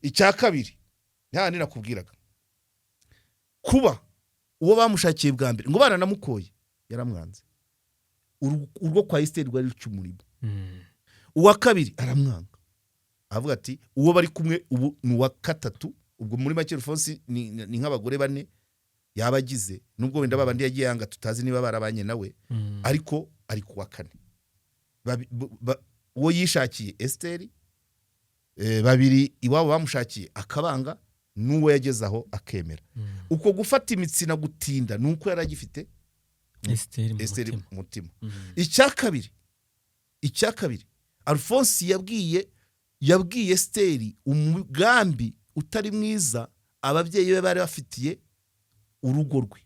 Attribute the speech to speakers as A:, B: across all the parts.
A: Icya kabiri, ntihandi nakubwiraga kuba uwo bamushakiye bwa mbere ngo baranamukoye, yaramwanze. Urwo kwa Esiteri rwari ruca umurimo. Uwa kabiri aramwanga, avuga ati uwo bari kumwe ubu ni uwa gatatu. Ubwo muri make Alphonse ni nk'abagore bane yaba agize, nubwo wenda babandi yagiye yanga tutazi niba barabanye nawe, ariko ari ku wa kane. Uwo yishakiye Esiteri, babiri iwabo bamushakiye akabanga, n'uwo yageze aho akemera. Uko gufata imitsina gutinda ni uko yari agifite
B: Esiteri mu
A: Esiteri
B: mutima.
A: mu mutima. Icya kabiri, Alphonse yabwiye Esiteri umugambi utari mwiza ababyeyi be bari bafitiye urugo rwe.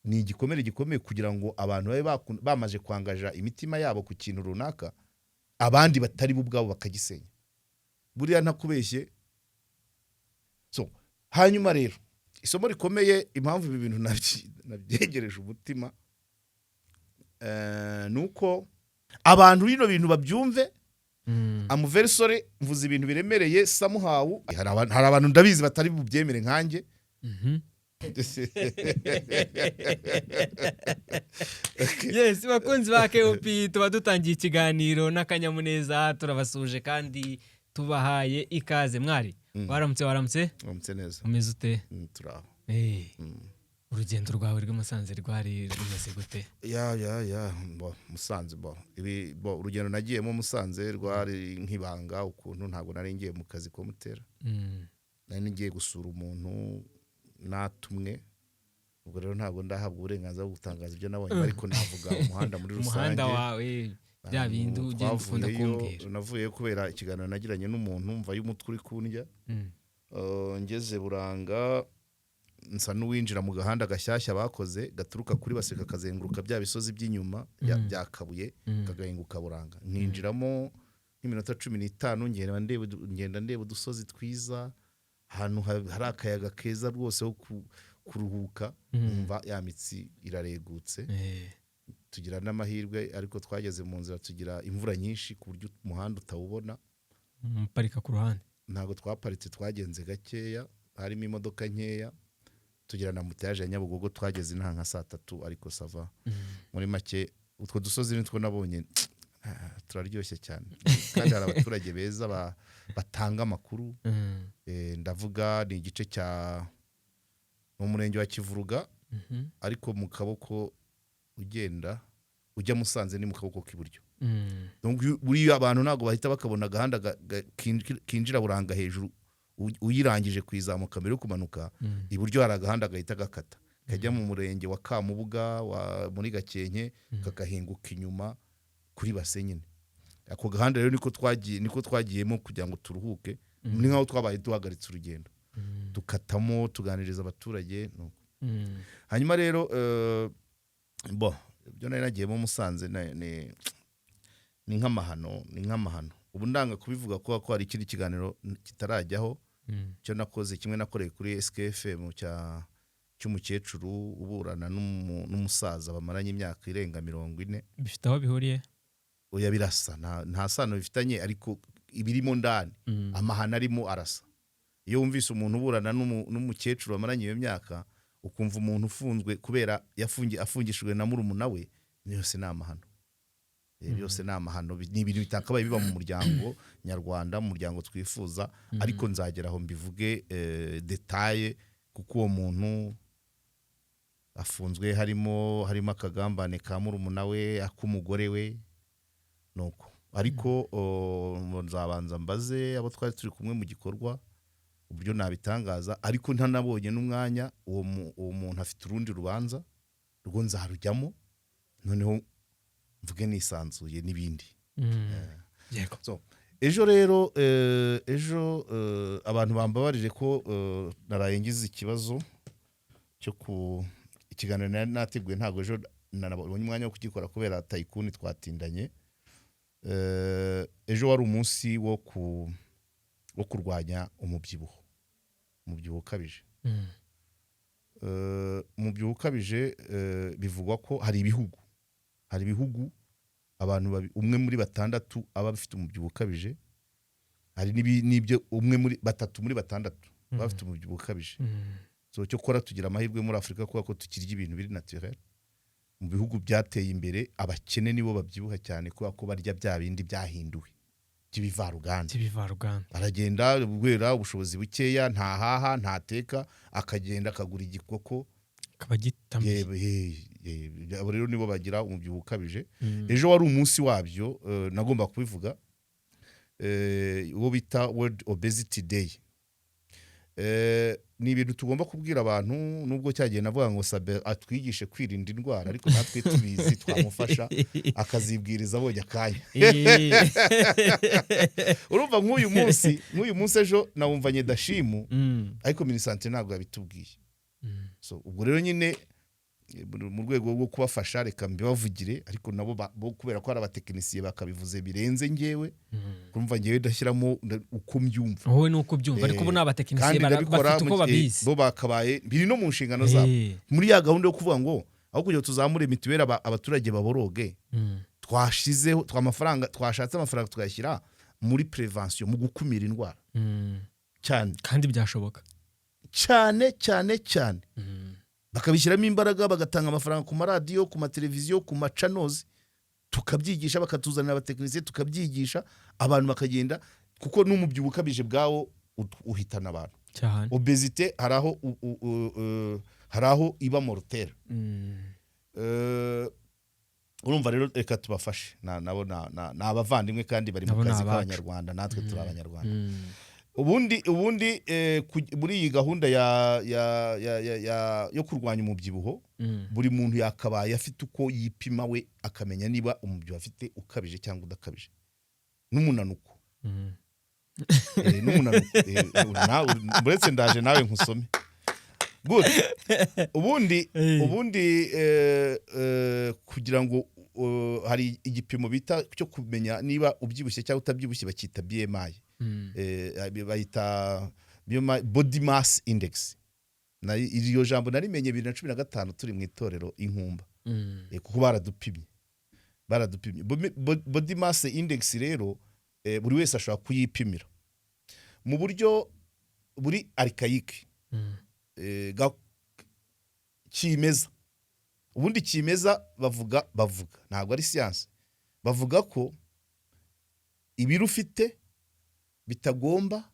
A: Ni igikomere gikomeye kugira ngo abantu babe bamaze kwangaja imitima yabo ku kintu runaka, abandi batari bo ubwabo bakagisenya. Buriya ntakubeshye. So hanyuma rero isomo rikomeye, impamvu ibi bintu nabyegereje umutima, ni uko abantu bino bintu babyumve. I'm very sorry, mvuze ibintu biremereye somehow. Hari abantu ndabizi batari bubyemere nkanjye.
B: Yes, bakunzi ba KOP, tuba dutangiye ikiganiro n'akanyamuneza. Turabasuhuje kandi tubahaye ikaze. Mwari waramutse, waramutse?
A: Uramutse neza.
B: Umeze ute?
A: Turaho.
B: Urugendo rwawe rw'i Musanze rwari rumeze gute?
A: Ya, bo Musanze, bo ibi, bo urugendo nagiyemo Musanze rwari nk'ibanga ukuntu. Ntabwo nari ngiye mu kazi ko mutera, nari ngiye gusura umuntu natumwe. Ubwo rero ntabwo ndahabwa uburenganzira bwo gutangaza ibyo nabonye, ariko navuga umuhanda muri rusange.
B: Umuhanda wawe, bya bindi ugenda ukunda
A: Twavuyeyo,
B: kumbwira.
A: Navuyeyo kubera ikiganiro nagiranye n'umuntu, mva y'umutwe uri kundya. Ngeze Buranga nsa n'uwinjira mu gahanda gashyashya bakoze gaturuka kuri Baseka, kazenguruka bya bisozi by'inyuma bya Kabuye, kagahinguka Buranga. Nkinjiramo nk'iminota 15, ngenda ndeba udusozi twiza, ahantu hari akayaga keza rwose ho kuruhuka. Nkumva ya mitsi iraregutse. Tugira n'amahirwe, ariko twageze mu nzira tugira imvura nyinshi ku buryo umuhanda utawubona.
B: Muparika ku ruhande?
A: Ntabwo twaparitse, twagenze gakeya, harimo imodoka nkeya, tugira na embouteillage ya Nyabugogo. Twageze inaha nka saa 3, ariko ça va. Muri make utwo dusozi nitwo nabonye, turaryoshye cyane, kandi hari abaturage beza batanga amakuru. Ndavuga ni igice cya mu murenge wa Kivuruga, ariko mu kaboko ugenda ujya Musanze ni mu kaboko k'iburyo. Donc buriya abantu ntabwo bahita bakabona agahanda kinjira Buranga hejuru, uyirangije kuyizamuka mbere yo kumanuka. Iburyo hari agahanda gahita gakata kajya mu murenge wa Kamubuga wa muri Gakenke, kagahinguka inyuma kuri Base nyine. Ako gahanda rero niko twagiyemo kugira ngo turuhuke. Ni nkaho twabaye duhagaritse urugendo, dukatamo, tuganiriza abaturage, nuko. Hanyuma rero, bo ibyo nari nagiyemo Musanze ni nk'amahano. Ubu ndanga kubivuga kubera ko hari ikindi kiganiro kitarajyaho cyo nakoze, kimwe nakoreye kuri SKFM cy'umukecuru uburana n'umusaza bamaranye imyaka irenga 40.
B: Bifite aho bihuriye?
A: Oya, birasa, nta sano bifitanye, ariko ibirimo ndani, amahano arimo arasa. Iyo wumvise umuntu uburana n'umukecuru bamaranye iyo myaka, ukumva umuntu ufunzwe kubera afungishijwe na murumuna we, yose ni amahano. Byose ni amahano. Ni ibintu bitakabaye biba mu muryango nyarwanda, mu muryango twifuza. Ariko nzagera aho mbivuge détaillé, kuko uwo muntu afunzwe harimo akagambane ka murumuna we, ak'umugore we, nuko. Ariko nzabanza mbaze abo twari turi kumwe mu gikorwa uburyo nabitangaza, ariko ntanabonye n'umwanya. Uwo muntu afite urundi rubanza rwo nzarujyamo, noneho mvuge nisanzuye n'ibindi.
B: Yego.
A: So, ejo rero, ejo, abantu bambabarire ko naraye ngize ikibazo cyo ku ikiganiro nari nateguye. Ntabwo ejo nabonye umwanya wo kugikora kubera tayikuni twatindanye. Ejo wari umunsi wo kurwanya umubyibuho ukabije. Umubyibuho ukabije, bivugwa ko hari ibihugu abantu umwe muri batandatu aba afite umubyibuho ukabije. Hari n'ibyo umwe muri batatu muri batandatu baba bafite umubyibuho ukabije. So cyokora tugira amahirwe muri Afurika kubera ko tukirya ibintu biri naturel. Mu bihugu byateye imbere, abakene nibo babyibuha cyane kubera ko barya bya bindi byahinduwe by'ibivaruganda.
B: By'ibivaruganda.
A: Aragenda kubera ubushobozi bukeya, ntahaha, ntateka, akagenda akagura igikoko
B: akaba gitamiye.
A: Ye, abo rero nibo bagira umubyibuho ukabije. Ejo wari umunsi wabyo, nagomba kubivuga, uwo bita World Obesity Day. Ni ibintu tugomba kubwira abantu, nubwo cyagiye navuga ngo Sabe atwigishe kwirinda indwara, ariko natwe tubizi twamufasha akazibwiriza abonye akanya. Urumva nk'uyu munsi ejo nawumvanye dashimu, ariko Minisante ntabwo yabitubwiye. So ubwo rero nyine mu rwego rwo kubafasha, reka mbibavugire, ariko nabo bo kubera ko ari abatekinisiye bakabivuze birenze ngewe. Urumva ngewe ndashyiramo uko mbyumva.
B: Wowe ni uko ubyumva, ariko ubu ni abatekinisiye
A: Kandi ndabikora
B: bafite uko babizi.
A: Bo bakabaye biri no mu nshingano zabo muri ya gahunda yo kuvuga ngo aho kugira ngo tuzamure mituweli abaturage baboroge, twashizeho amafaranga, twashatse amafaranga tukayashyira muri prévention, mu gukumira indwara cyane.
B: Kandi byashoboka.
A: Cyane cyane cyane. Bakabishyiramo imbaraga, bagatanga amafaranga ku maradiyo, ku mateleviziyo, ku macanozi, tukabyigisha, bakatuzanira abatekinisiye tukabyigisha, abantu bakagenda, kuko n'umubyibuho ukabije bwawo uhitana abantu. Obésité hari aho hari aho iba mortelle. Urumva rero reka tubafashe. Nabo ni abavandimwe kandi bari mu
B: Nabo ni
A: kazi
B: abacu.
A: k'Abanyarwanda, natwe turi Abanyarwanda. Ubundi muri iyi gahunda ya, ya, ya, ya, ya, yo kurwanya umubyibuho, buri muntu yakabaye afite uko yipima we, akamenya niba umubyibuho afite ukabije cyangwa udakabije, n'umunanuko. N'umunanuko. Uretse ndaje nawe nkusome. Good. Ubundi ubundi kugira ngo hari igipimo bita cyo kumenya niba ubyibushye cyangwa utabyibushye, bacyita BMI. Bayita BMI, body mass index. Iryo jambo narimenye 2015 turi mu itorero Inkumba. Kuko baradupimye body mass index rero, buri wese ashobora kuyipimira mu buryo buri archaïque, kimeza. Ubundi kimeza bavuga ntabwo ari siyansi, bavuga ko ibiro ufite bitagomba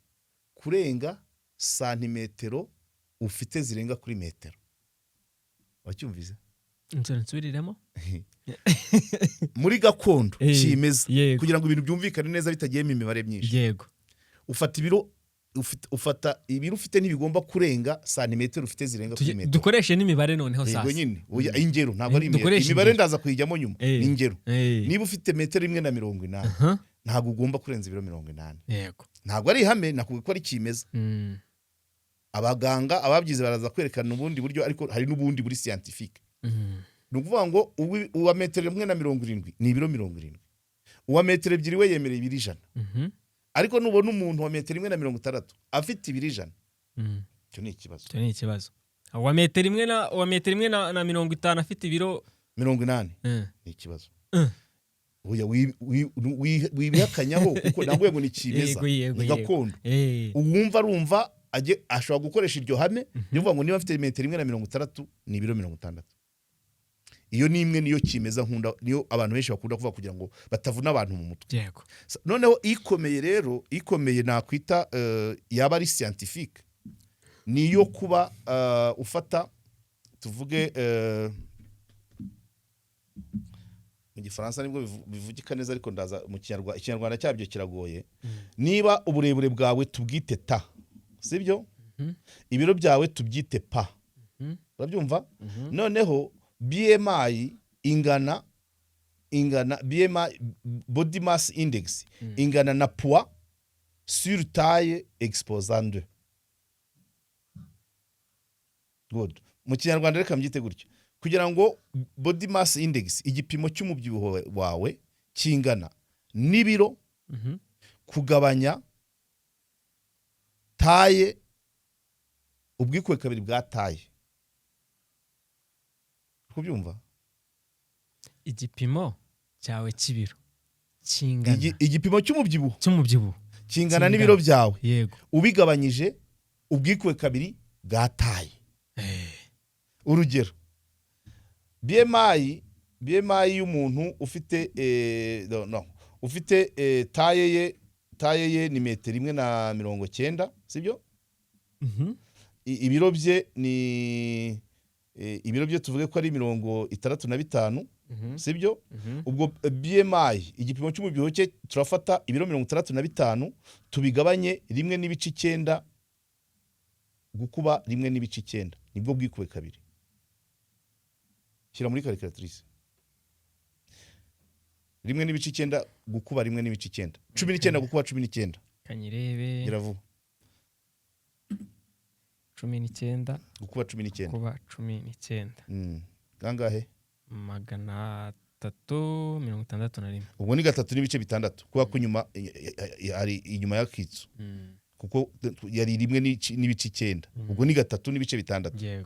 A: kurenga santimetero ufite zirenga kuri metero. Wacyumvise?
B: Inzira nsubiriremo.
A: Muri gakondo kimeza, kugira ngo ibintu byumvikane neza bitagiyemo imibare myinshi, ufata ibiro ufata ibiro ufite ntibigomba kurenga santimetero ufite zirenga kuri metero.
B: Dukoreshe n'imibare noneho.
A: Yego.
B: Sasa
A: Nyine oya, ingero ntabwo ari imibare.
B: Dukoreshe
A: Imibare
B: ingero.
A: ndaza kuyijyamo nyuma. Ni ingero. Niba ufite metero 1.80, ntabwo ugomba kurenza ibiro 80. Ntabwo ari ihame, nakubwiye ko ari kimeza. Abaganga ababyize baraza kwerekana ubundi buryo, ariko hari n'ubundi buri scientifique. Ni ukuvuga ngo uwa metero 1.70 ni ibiro 70. Uwa metero 2 we yemereye ibiro 100. Ariko nubona umuntu wa metero 1.60 afite ibiro 100, icyo ni ikibazo.
B: Icyo ni ikibazo. Uwa metero imwe na 50 afite ibiro
A: 80 ni ikibazo. Oya, wibihakanyaho kuko ntabwo ngo ni kimeza,
B: Yego, yego,
A: ni
B: yego.
A: gakondo. Uwumva arumva ashobora gukoresha iryo hame ryo kuvuga ngo niba afite metero 1.60 ni ibiro 60. Iyo ni imwe, niyo kimeza nkunda, niyo abantu benshi bakunda kuvuga kugira ngo batavuna abantu mu mutwe. Noneho ikomeye rero, ikomeye nakwita yaba ari scientifique, ni iyo kuba ufata, tuvuge mu Gifaransa nibwo bivugika neza, ariko ndaza mu Kinyarwanda, Ikinyarwanda cyabyo kiragoye. Niba uburebure bwawe tubwite ta, sibyo? Ibiro byawe tubyite pa. Urabyumva? Noneho BMI ingana BMI, body mass index, ingana na poids sur taille exposant 2. Good. Mu Kinyarwanda reka mbyite gutyo, kugira ngo body mass index, igipimo cy'umubyibuho wawe, kingana n'ibiro kugabanya taille, ubwikube kabiri bwa taille. Kubyumva?
B: Igipimo cyawe cy'ibiro kingana
A: Igipimo cy'umubyibuho
B: cy'umubyibuho.
A: Kingana n'ibiro byawe ubigabanyije ubwikube kabiri bwa taille. Urugero, BMI y'umuntu ufite no, no, ufite taille ye ni metero 1.90, sibyo?
B: Mhm.
A: Ibiro bye ni ibiro bye tuvuge ko ari 65, sibyo?
B: Mhm.
A: Ubwo BMI, igipimo cy'umubyibuho cye, turafata ibiro 65 tubigabanye 1.9 gukuba 1.9, nibwo bwikube kabiri. Shyira muri calculatrice: 1.9 gukuba 1.9, 19 gukuba 19.
B: Kanyirebe.
A: Gira vuba.
B: 19
A: Gukuba 19.
B: Kuba 19.
A: Kangahe?
B: 361.
A: Ubwo ni 3.6, kuba ko inyuma ari inyuma y'akitso, kuko yari 1.9, ubwo ni 3.6.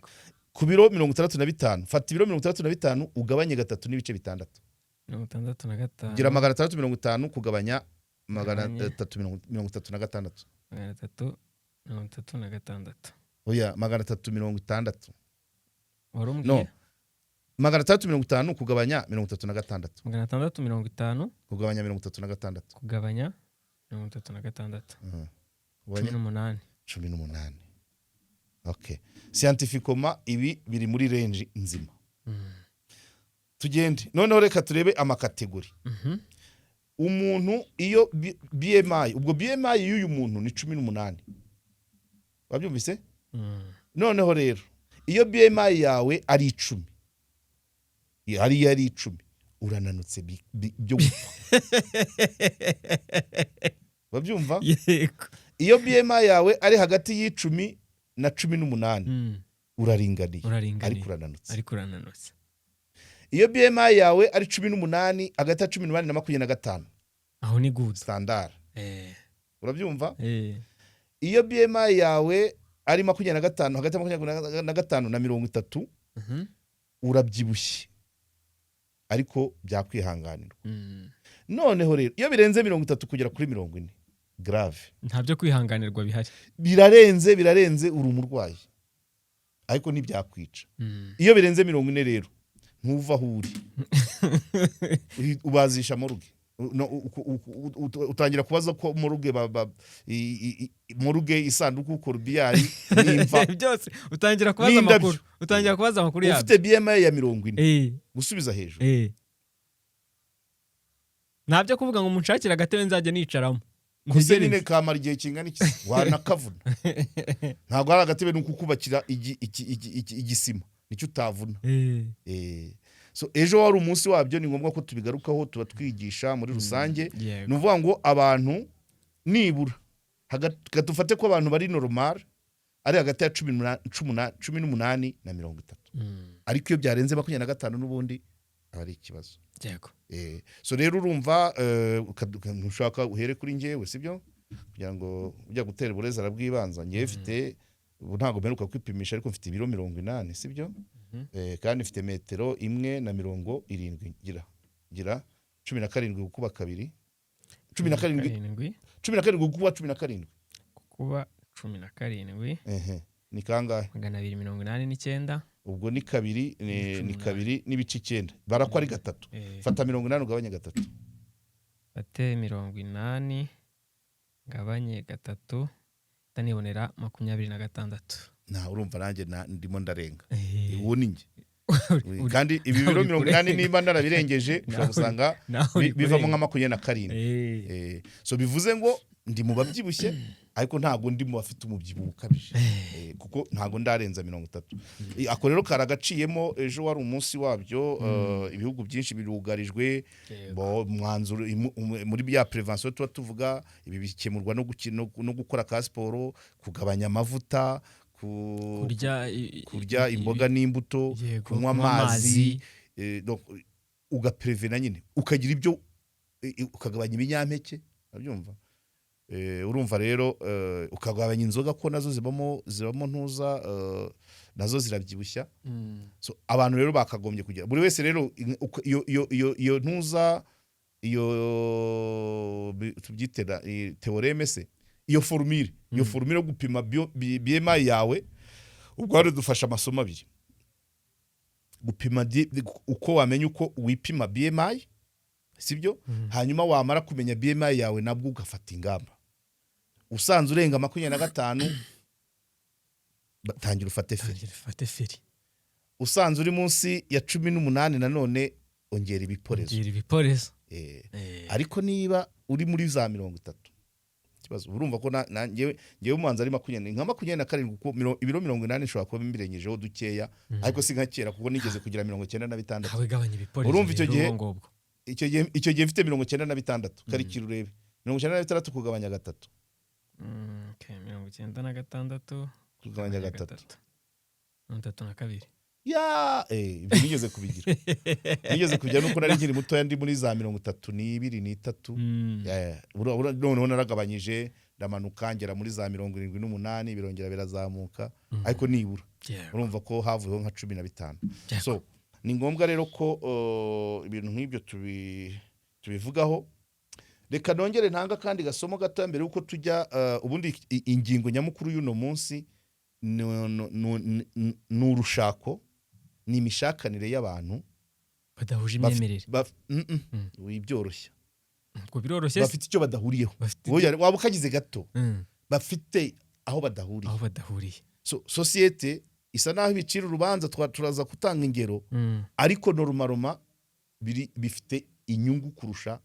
A: Ku biro 65, fata ibiro 65 ugabanye 3.6.
B: 65.
A: Gira 650 kugabanya magana
B: Ugabanye.
A: atatu 36.
B: 336.
A: Oya, 360.
B: Wari
A: No.
B: umbwiye
A: 650 kugabanya 36.
B: 650
A: Kugabanya 36.
B: Kugabanya 36.
A: Mhm.
B: Cumi
A: Ubonye?
B: n'umunani.
A: 18. Okay, scientifiquement ibi biri muri range nzima. Tugende noneho, reka turebe ama catégories. Umuntu iyo BMI, ubwo BMI y'uyu muntu ni 18, wabyumvise?
B: Mm.
A: Noneho rero iyo BMI yawe ari 10, hariya ari 10, urananutse byo gupfa, wabyumva?
B: Yego.
A: Iyo BMI yawe ari hagati y'10 na 18, uraringaniye,
B: Uraringaniye.
A: ariko urananutse.
B: Ariko urananutse.
A: Iyo BMI yawe ari 18, hagati ya 18 na 25,
B: Aho ni good.
A: Standard. Urabyumva?
B: Eh.
A: Iyo BMI yawe ari 25, hagati ya 25 na 30, urabyibushye ariko byakwihanganirwa. Noneho rero iyo birenze 30 kugera kuri 40, grave.
B: Nta byo kwihanganirwa bihari.
A: Birarenze, birarenze, uri umurwayi ariko ntibyakwica. Iyo birenze 40 rero, ntuva aho uri, ubazisha morgue. No, utangira kubaza ko morgue morgue, isanduku, corbillard n'imva.
B: Byose utangira kubaza
A: N'indabyo.
B: amakuru, utangira kubaza amakuru yabyo.
A: Ufite BMI ya 40 gusubiza hejuru,
B: Nta byo kuvuga ngo munshakire agatebe nzajya nicaramo.
A: Kuze nyine kamara igihe kingana iki, wanakavuna. Ntabwo ari agatebe, ni ukukubakira igisima, nicyo utavuna. So ejo wari umunsi wabyo, ni ngombwa ko tubigarukaho, tuba twigisha muri rusange. Ni ukuvuga ngo abantu nibura dufate ko abantu bari normal ari hagati ya 18 na 30, ariko iyo byarenze 25 n'ubundi aba ari ikibazo. So rero urumva, ntushaka uhere kuri njyewe, sibyo? Kugira ngo ujya gutera uburezi arabwibanza. Ngewe mfite, ubu ntabwo mperuka kwipimisha, ariko mfite ibiro 80, sibyo? Kandi mfite metero 1.70. Gira 17 gukuba kabiri, 17.
B: Karindwi.
A: 17 gukuba 17.
B: Kuba 17.
A: Ehe, ni kangahe?
B: 289.
A: Ubwo ni kabiri ni
B: Cumi.
A: 2.9, barako ari gatatu. Fata 80 ugabanye gatatu.
B: Fate 80 ngabanye gatatu, ndanibonera 26.
A: Na urumva nanjye ndimo ndarenga.
B: Eh,
A: Uwo ni njye. Kandi ibi biro
B: uri
A: 80
B: kurenga.
A: nimba narabirengeje, ushobora gusanga
B: Nawe uri
A: bivamo
B: kurenga.
A: nka 27. So bivuze ngo ndi mu babyibushye, ariko ntabwo ndi mu bafite umubyibuho ukabije, kuko ntabwo ndarenza 30. Ako rero karagaciyemo. Ejo wari umunsi wabyo, ibihugu byinshi birugarijwe. Bo, umwanzuro muri bya prévention tuba tuvuga, ibi bikemurwa no gukora ka siporo, kugabanya amavuta,
B: kurya
A: kurya imboga n'imbuto, kunywa
B: kunywa
A: amazi, donc, ugaprevena nyine, ukagira ibyo ukagabanya ibinyampeke, urabyumva? Urumva rero, ukagabanya inzoga, ko nazo zibamo ntuza, nazo zirabyibushya. So, abantu rero bakagombye kugira, buri wese rero iyo ntuza Iyo tubyite théorème se, iyo formule, iyo formule yo gupima BMI yawe. Ubwo hano dufashe amasomo abiri: gupima uko wamenya uko wipima BMI, sibyo? Hanyuma wamara kumenya BMI yawe, nabwo ugafata ingamba. Usanze urenga 25, tangira ufate feri.
B: Tangira ufate feri.
A: Usanze uri munsi ya 18, nanone ongera ibiporezo.
B: Ongera ibiporezo.
A: Ariko niba uri muri za 30, ikibazo urumva ko ngewe umuhanzi ari makumyabiri, nka 27, kuko ibiro 80 nshobora kuba mbirengejeho dukeya, ariko si nka kera, kuko nigeze kugira 96.
B: Ntawe gabanya ibiporezo.
A: Urumva icyo
B: Rero ubwo ngubwo.
A: Icyo gihe mfite 96, karikira urebe 96 kugabanya gatatu.
B: Okay, 96
A: Kugabanya gatatu.
B: 32.
A: Ya, ibyo nigeze kubigira, nigeze kubigira nuko nari nkiri mutoya, ndi muri za 32, n'itatu. Ya, noneho naragabanyije, ndamanuka ngera muri za 78, birongera birazamuka, ariko nibura urumva ko havuyeho nka 15. So ni ngombwa rero ko ibintu nk'ibyo tubivugaho. Reka nongere ntanga kandi gasomo gato mbere y'uko tujya ubundi ingingo nyamukuru y'uno munsi ni urushako, ni imishakanire y'abantu
B: badahuje imyemerere.
A: Wibyoroshya.
B: Ubwo biroroshye se?
A: Bafite icyo badahuriyeho.
B: Bafite
A: Oya, waba ukagize gato. Bafite aho badahuriye.
B: Aho badahuriye.
A: So, sosiyete isa naho ibicira urubanza, turaza gutanga ingero, ariko normalement bifite inyungu kurusha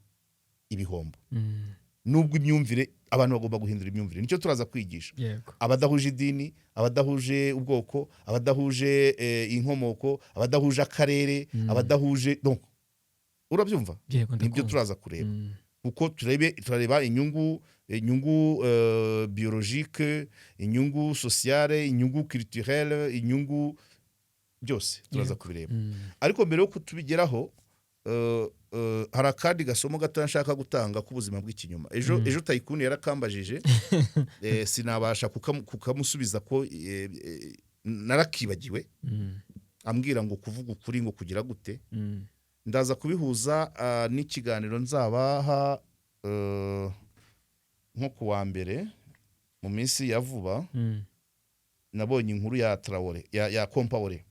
A: ibihombo, nubwo imyumvire, abantu bagomba guhindura imyumvire, nicyo turaza kwigisha. Abadahuje idini, abadahuje ubwoko, abadahuje inkomoko, abadahuje akarere, abadahuje, donc urabyumva?
B: Yego,
A: Nibyo
B: ndakumva.
A: turaza kureba, kuko turareba inyungu biologique, inyungu sociale, inyungu culturelle, inyungu byose turaza kubireba. Ariko mbere yo tubigeraho, hari akandi gasomo gato nshaka gutanga k'ubuzima bw'ikinyoma. Ejo ejo Tayikuni yarakambajije, sinabasha kukamusubiza ko narakibagiwe. Ambwira ngo kuvuga ukuri ngo kugira gute. Ndaza kubihuza n'ikiganiro nzabaha nko ku wa mbere mu minsi ya vuba. Nabonye inkuru ya Traore, ya Compaoré.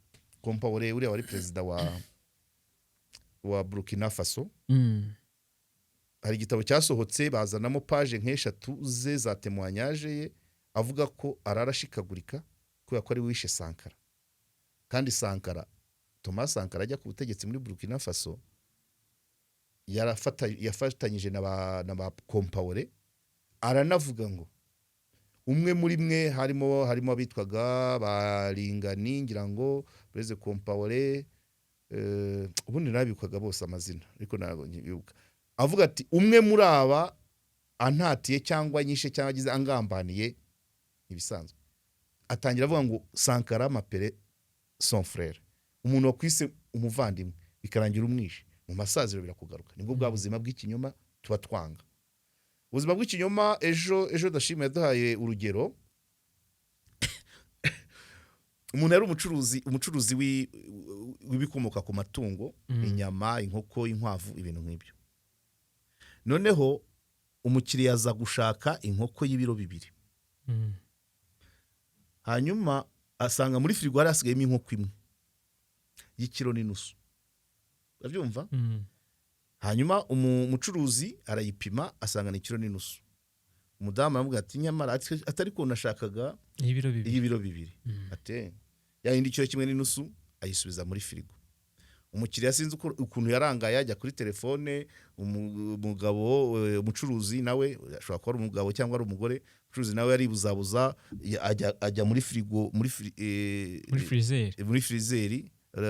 A: Compaoré uriya wari perezida wa Burkina Faso. Hari igitabo cyasohotse, bazanamo page nk'eshatu ze za témoignage ye, avuga ko arara ashikagurika kubera ko ari we wishe Sankara. Kandi Sankara, Thomas Sankara, ajya ku butegetsi muri Burkina Faso yafatanyije na ba Compaoré. Aranavuga ngo umwe muri mwe, harimo abitwaga ba Lingani, ngira ngo Blaise Compaoré, ubundi nabikwaga bose amazina ariko ntabwo nkibibuka. Avuga ati umwe muri aba antatiye cyangwa anyishe cyangwa agize angambaniye ibisanzwe. Atangira avuga ngo Sankara m'appelait son frère. Umuntu wakwise umuvandimwe bikarangira umwishe, mu masaziro birakugaruka. Nibwo bwa buzima bw'ikinyoma tuba twanga, ubuzima bw'ikinyoma. Ejo Dashima yaduhaye urugero. Umuntu yari umucuruzi w'ibikomoka ku matungo, inyama, inkoko, inkwavu, ibintu nk'ibyo. Noneho umukiriya aza gushaka inkoko y'ibiro 2. Hanyuma asanga muri firigo hari hasigayemo inkoko imwe y'ikiro n'inusu, urabyumva? Hanyuma umucuruzi arayipima, asanga ni ikiro n'inusu. Umudamu aramubwira ati nyamara atari ko nashakaga
B: y'ibiro 2.
A: Y'ibiro 2. Ate ya yindi ikiro kimwe n'inusu ayisubiza muri firigo. Umukiriya sinzi ukuntu yarangaye, ajya kuri telefone. Umugabo, umucuruzi nawe, ashobora kuba ari umugabo cyangwa ari umugore, umucuruzi nawe yaribuzabuza, ajya muri firigo, muri
B: Muri freezer.
A: Muri freezer,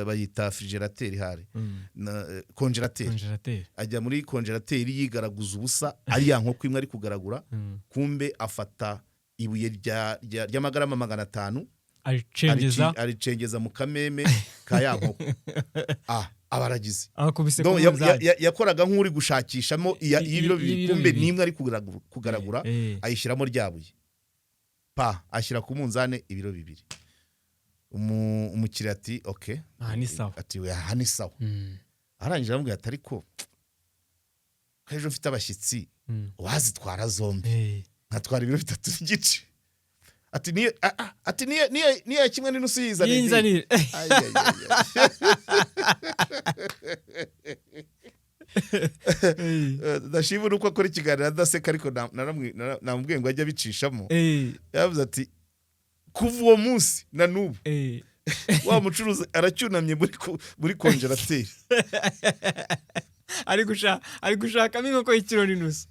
A: bayita frigérateur hari na congélateur.
B: Congélateur.
A: Ajya muri congélateur yigaraguza ubusa, ari ya nkoko imwe ari kugaragura. Kumbe afata ibuye ry'amagarama 500,
B: aricengeza.
A: Aricengeza mu kameme ka ya nkoko, abaragize
B: Akubise ku
A: Donc,
B: munzani.
A: Yakoraga nk'uri gushakishamo iy'ibiro 2,
B: iy'ibiro
A: kumbe
B: 2.
A: Nimwe ari kugaragura, ayishyiramo rya buye, pa ashyira ku munzane ibiro 2. Umukiriya ati ok.
B: Aha ni sawa.
A: Ati we, aha ni sawa. Arangije aramubwira ati ariko Ko ejo mfite abashyitsi, wazitwara zombi, nkatwara ibiro 3.5." Ati niyo ati niyo 1.5 yizanire.
B: Yinzanire.
A: Ay, ay, ay, ay. Ndashima uko akora ikiganiro adaseka, ariko namubwiye ngo ajye abicishamo. Yavuze ati kuva uwo munsi na n'ubu wa mucuruzi aracyunamye muri congélateur.
B: Ari gushakamo inkoko y'ikiro n'inusu.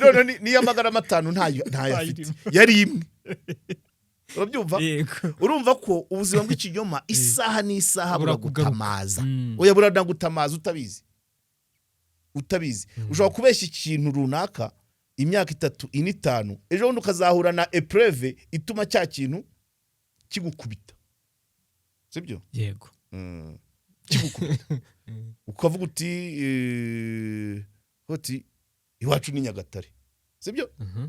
A: None niyo 500 ntayo afite.
B: Ayirimo.
A: Yari imwe, urabyumva?
B: Yego.
A: Urumva ko ubuzima bw'ikinyoma isaha n'isaha
B: Burakugaruka.
A: buragutamaza. Oya, buranagutamaza utabizi, utabizi. Ushobora kubeshya ikintu runaka imyaka 3, 4, 5, ejo bundi ukazahura na épreuve ituma cya kintu kigukubita, sibyo?
B: Yego.
A: Kigukubita ukavuga uti uti iwacu ni Nyagatare, sibyo?
B: Mhm.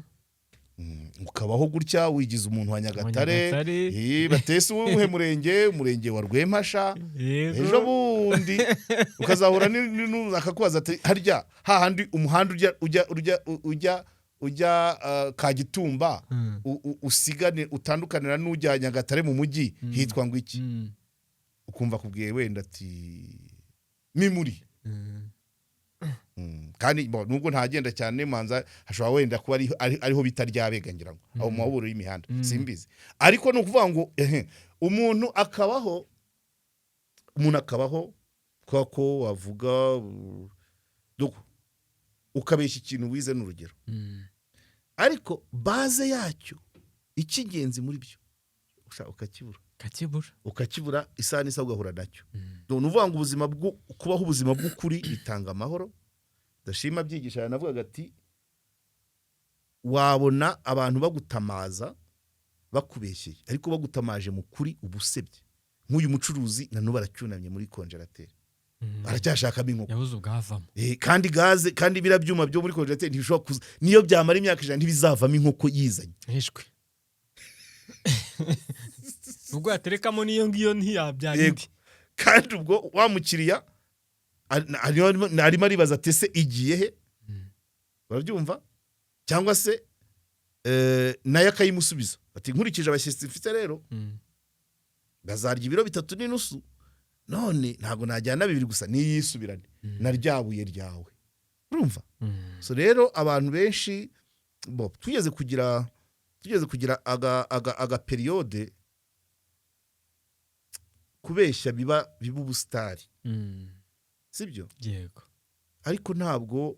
A: Ukabaho gutya wigize umuntu wa Nyagatare.
B: Nyagatare.
A: Batese uwuhe murenge? Umurenge wa Rwempasha. Ejo bundi ukazahura akakubaza ati harya hahandi umuhanda ujya Kagitumba, usigane utandukanira n'ujya Nyagatare mu mujyi, hitwa ngo iki? Ukumva akubwiye wenda ati Mimuri. Kandi bo, nubwo ntagenda cyane, manza hashobora wenda kuba ariho bita Ryabega, ngira ngo aho mu mahuriro y'imihanda. Simbizi, ariko ni ukuvuga ngo ehe, umuntu akabaho kubera ko wavuga donc, ukabeshya ikintu wize n'urugero, ariko base yacyo, icy'ingenzi muri byo ukakibura.
B: Kakibura.
A: Ukakibura, isaha n'isaha ugahura nacyo. Ni ukuvuga ngo ubuzima bwo kubaho ubuzima bw'ukuri bitanga amahoro. Ndashima byigisha yanavugaga ati wabona abantu bagutamaza bakubeshyeye, ariko bagutamaje mu kuri uba usebye. Nk'uyu mucuruzi na n'ubu aracyunamye muri congélateur, aracyashakamo inkoko.
B: Yabuze ubwavamo.
A: Kandi gaze, kandi biriya byuma byo muri congélateur ntibishobora kuza, niyo byamara imyaka 100 ntibizavamo inkoko yizanye.
B: Hishwe ubwo yaterekamo n'iyo ngiyo ntiyabyara indi.
A: Kandi ubwo wa mukiriya arimo aribaza ati ese igiye he? Urabyumva? Cyangwa se nayo akayimusubiza ati nkurikije abashyitsi mfite rero, bazarya ibiro 3.5, none ntabwo najyana bibiri gusa, niyisubirane na rya buye ryawe. Urumva? So rero abantu benshi bo tugeze kugira aga période kubeshya biba ubusitari, sibyo?
B: Yego.
A: Ariko ntabwo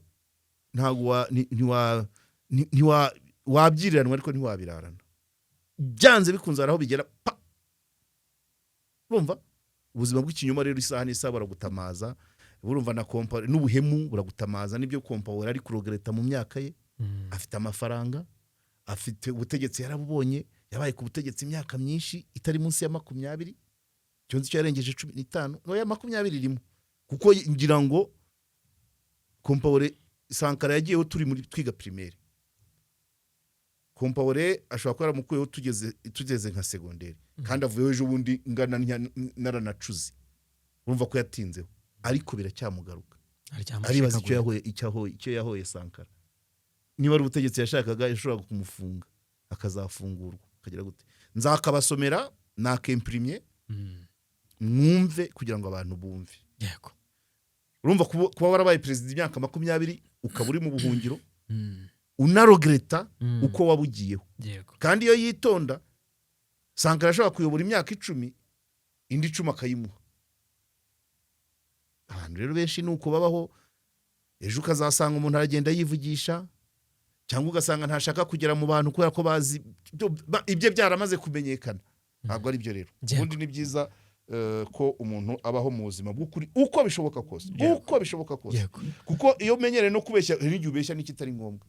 A: ntiwa wabyiriranwa, ariko ntiwabirarana. Byanze bikunze hari aho bigera pa. Urumva ubuzima bw'ikinyoma rero isaha n'isaha baragutamaza. Urumva na Compaoré n'ubuhemu buragutamaza. Nibyo Compaoré ari kuregretta mu myaka ye. Afite amafaranga, afite ubutegetsi, yarabubonye, yabaye ku butegetsi imyaka myinshi itari munsi ya 20. Icyo nzi cyo yarengeje 15, oya, 20 irimo, kuko ngira ngo Compaoré, Sankara yagiyeho turi muri twiga primaire. Compaoré ashobora kuba yaramukuyeho tugeze nka secondaire, kandi avuyeho ejo bundi ngana naranacuze. Urumva ko yatinzeho, ariko biracyamugaruka.
B: Aryama
A: Aribaza icyo
B: ashikagura.
A: yahoye, icyo yahoye Sankara. Niba ari ubutegetsi yashakaga, yashoboraga kumufunga akazafungurwa akagira gute. Nzakabasomera nakempirimye, mwumve, kugira ngo abantu bumve. Urumva kuba warabaye perezida imyaka 20, ukaba uri mu buhungiro, unaregretta uko wabugiyeho. Kandi iyo yitonda, Sankara ashobora kuyobora imyaka 10, indi 10 akayimuha. Abantu rero benshi ni uko babaho. Ejo ukazasanga umuntu aragenda yivugisha, cyangwa ugasanga ntashaka kugera mu bantu kubera ko bazi ibye byaramaze kumenyekana. Ntabwo ari byo rero. Ubundi ni byiza ko umuntu abaho mu buzima bw'ukuri uko bishoboka kose, uko bishoboka kose, kuko iyo umenyereye no kubeshya, hari n'igihe ubeshya n'ikitari ngombwa.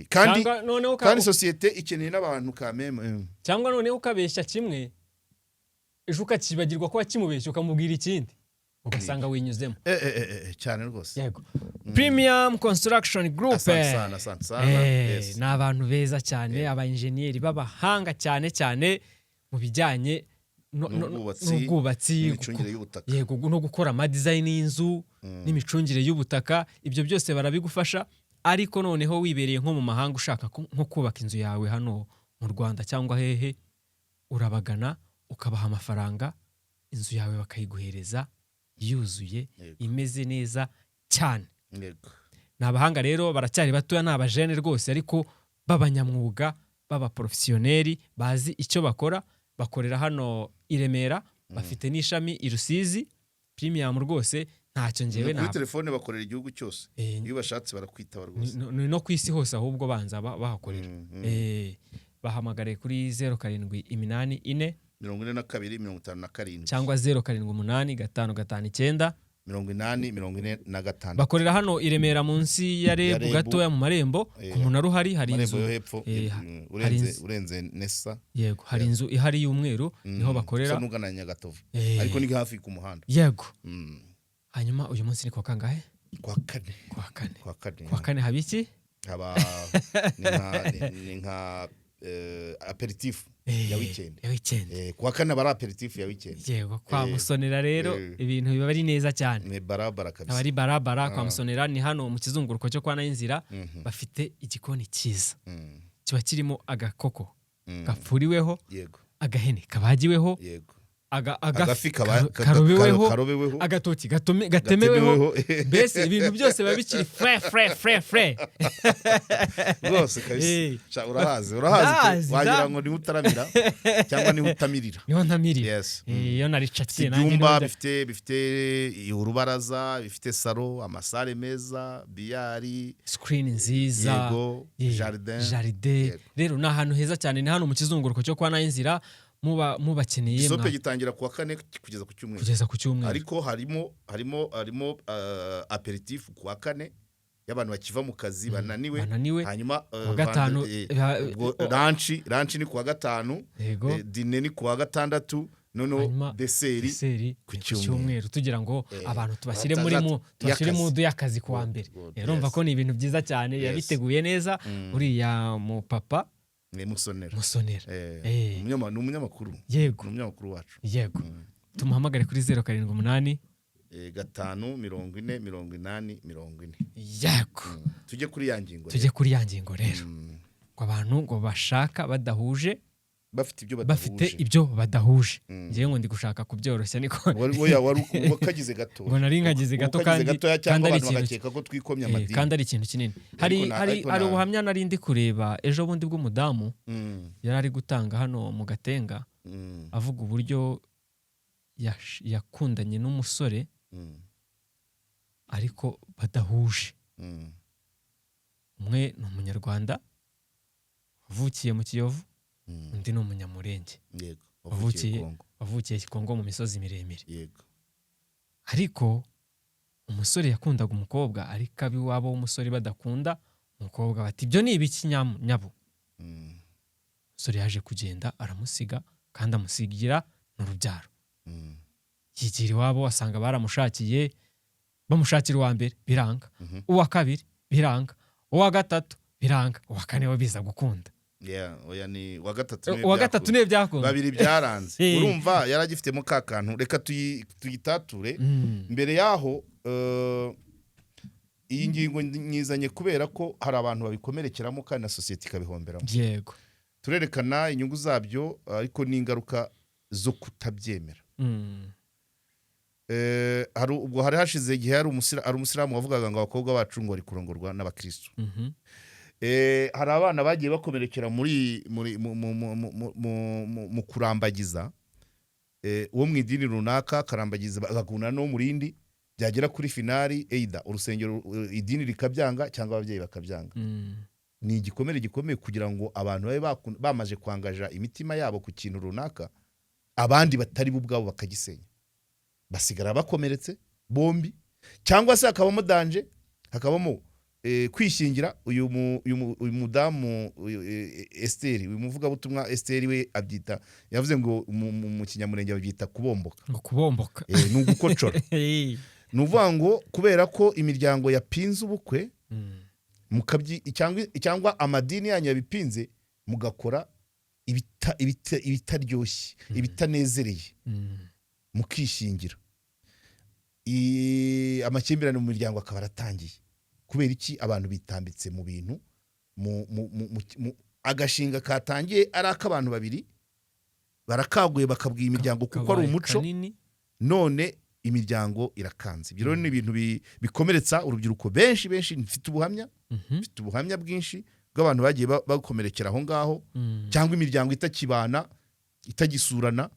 A: Kandi
B: Cyangwa noneho
A: kandi sosiyete ikeneye n'abantu kameme.
B: Cyangwa noneho ukabeshya kimwe, ejo ukakibagirwa ko wakimubeshya, ukamubwira ikindi, ugasanga winyuzemo.
A: Cyane rwose.
B: Yego, Premium Construction Group.
A: Asante sana, asante sana. Yes.
B: Ni abantu beza cyane, aba enjeniyeri b'abahanga cyane cyane mu bijyanye
A: N'ubwubatsi,
B: n'ubwubatsi,
A: n'imicungire y'ubutaka.
B: Yego, no gukora ama design y'inzu n'imicungire y'ubutaka, ibyo byose barabigufasha. Ariko noneho wibereye nko mu mahanga, ushaka nko kubaka inzu yawe hano mu Rwanda cyangwa hehe, urabagana ukabaha amafaranga, inzu yawe bakayiguhereza yuzuye, imeze neza cyane. Ni abahanga rero, baracyari batoya, ni abajene rwose, ariko b'abanyamwuga, b'abaporofesiyoneri, bazi icyo bakora. Bakorera hano i Remera, bafite n'ishami i Rusizi. Premium rwose, ntacyo ngewe
A: Kuri
B: ntabwo
A: telefone bakorera igihugu cyose. Iyo bashatse barakwitaba rwose.
B: Ni no ku isi hose ahubwo banza bahakorera. Bahamagare kuri 0784
A: 42 57
B: cyangwa 078559
A: 80 46.
B: Bakorera hano i Remera munsi ya
A: Ya
B: REB,
A: REB.
B: gatoya mu marembo, ku munara uhari hari
A: Marembo
B: inzu
A: yo hepfo,
B: hari
A: urenze
B: inzu.
A: Urenze Nesa.
B: Yego, hari inzu ihari y'umweru, niho bakorera.
A: Usa n'ugana Nyagatovu, ariko ni hafi ku muhanda.
B: Hanyuma uyu munsi ni kuwa kangahe?
A: Kwa kane.
B: Kuwa kane.
A: Kwa kane.
B: Kuwa kane haba iki?
A: Haba ni nka apéritif ya weekend.
B: Ya weekend.
A: Kuwa kane aba ari apéritif ya weekend.
B: Yego, kwa Musonera rero ibintu biba ari neza cyane.
A: Ni barabara
B: Aba
A: kabisa.
B: ari barabara kwa Musonera, ni hano mu kizunguruko cyo kwa Nayinzira. Bafite igikoni cyiza, kiba kirimo agakoko gapfuriweho, agahene kabagiweho, agafi
A: Agafi
B: karobeweho,
A: karobeweho,
B: agatoki gatemeweho.
A: Gatemeweho.
B: Mbese ibintu byose biba bikiri frais, frais, frais, frais.
A: Rwose kabisa. Sha, urahazi, urahazi pe.
B: Ndahazi,
A: Wagira ngo niho utaramira cyangwa niho utamirira.
B: Niho ntamirira.
A: Yes.
B: Iyo naricakiye nanjye
A: Ibyumba
B: niho
A: bifite urubaraza, bifite salon, ama salle meza, billard,
B: screen nziza.
A: Jardin.
B: Jardin. Rero ni ahantu heza cyane, ni hano mu kizunguruko cyo kwa Nayinzira, muba mubakeneye.
A: Isope gitangira kuwa kane kugeza ku cyumweru.
B: Kugeza ku cyumweru.
A: Ariko harimo apéritif kuwa kane y'abantu bakiva mu kazi bananiwe.
B: Bananiwe.
A: Hanyuma
B: Kuwa gatanu,
A: ubwo lunch ni kuwa gatanu, dîner ni kuwa gatandatu, noneho
B: Hanyuma
A: dessert
B: dessert
A: ku
B: ni ku
A: cyumweru.
B: cyumweru, tugira ngo abantu tubashyire muri mu tubashyire
A: y'akazi.
B: Mood y'akazi kuwa mbere.
A: Good,
B: Rero urumva ko ni ibintu byiza cyane, yabiteguye neza uriya mu papa.
A: Ni Musonera.
B: Musonera.
A: Ni umunyamakuru. Ni umunyamakuru wacu.
B: Yego, tumuhamagare kuri 078
A: 5 40 80 40.
B: Yego.
A: Tujye kuri ya ngingo.
B: Tujye kuri ya ngingo rero, ngo abantu ngo bashaka badahuje,
A: bafite ibyo
B: bafite
A: badahuje.
B: Ibyo badahuje. Ngewe ngo ndi gushaka kubyoroshya, niko.
A: Oya, wari wakagize gato.
B: Ngo nari nkagize gato.
A: Ukagize gatoya
B: kandi
A: cyangwa
B: ari
A: abantu
B: ikintu
A: bagakeka ko twikomye amadini.
B: Kandi ari ikintu kinini. Hari hari
A: Ariko
B: hari ubuhamya nari ndi kureba ejo bundi bw'umudamu yari ari gutanga hano mu Gatenga, avuga uburyo yakundanye n'umusore ariko badahuje. Umwe ni Umunyarwanda wavukiye mu Kiyovu, undi ni Umunyamurenge
A: wavukiye Kongo.
B: Wavukiye Kongo mu misozi miremire. Ariko umusore yakundaga umukobwa, ariko ab'iwabo w'umusore badakunda umukobwa, bati: "Ibyo ni ibiki nyabu?" Umusore yaje kugenda aramusiga, kandi amusigira n'urubyaro. Yigira iwabo, asanga baramushakiye, bamushakira uwa mbere biranga, uwa kabiri biranga, uwa gatatu biranga, uwa kane we biza gukunda.
A: Yeah, oya, ni uwa gatatu niwe
B: Uwa gatatu
A: byakunda.
B: niwe byakunda.
A: Babiri byaranze. Urumva yaragifitemo ka kantu, reka tuyitature. Mbere yaho, iyi ngingo nyizanye kubera ko hari abantu babikomerekeramo kandi na sosiyete ikabihomberamo. Turerekana inyungu zabyo ariko n'ingaruka zo kutabyemera. Hari ubwo hari hashize igihe hari umusilamu wavugaga ngo abakobwa bacu ngo bari kurongorwa n'abakristo. Hari abana bagiye bakomerekera muri mu, mu, mu, mu, mu, mu, mu kurambagiza, uwo mu idini runaka akarambagiza agakundana n'uwo mu rindi, byagera kuri finale, either urusengero, idini rikabyanga cyangwa ababyeyi bakabyanga. Ni igikomere gikomeye kugira ngo abantu babe bamaze kwangaja imitima yabo ku kintu runaka, abandi batari bo ubwabo bakagisenya, basigara bakomeretse bombi, cyangwa se hakabamo danger, hakabamo kwishingira. Uyu mudamu, uyu, Esteri, uyu muvugabutumwa Esteri, we abyita, yavuze ngo mu Kinyamurenge babyita kubomboka.
B: Ngo kubomboka.
A: Ni ugukocora. Ni ukuvuga ngo kubera ko imiryango yapinze ubukwe, cyangwa amadini yanyu yabipinze, mugakora Ibitaryoshye, ibitanezereye, mukishingira. Amakimbirane mu miryango akaba aratangiye. Kubera iki? Abantu bitambitse mu bintu agashinga katangiye ari ak'abantu babiri, barakaguye, bakabwira imiryango kuko ari
B: Kabaye
A: umuco.
B: kanini.
A: None imiryango irakanze. Ibyo rero ni ibintu bikomeretsa urubyiruko benshi benshi. Mfite ubuhamya, mfite ubuhamya bwinshi bw'abantu bagiye bakomerekera aho ngaho, cyangwa imiryango itakibana, itagisurana.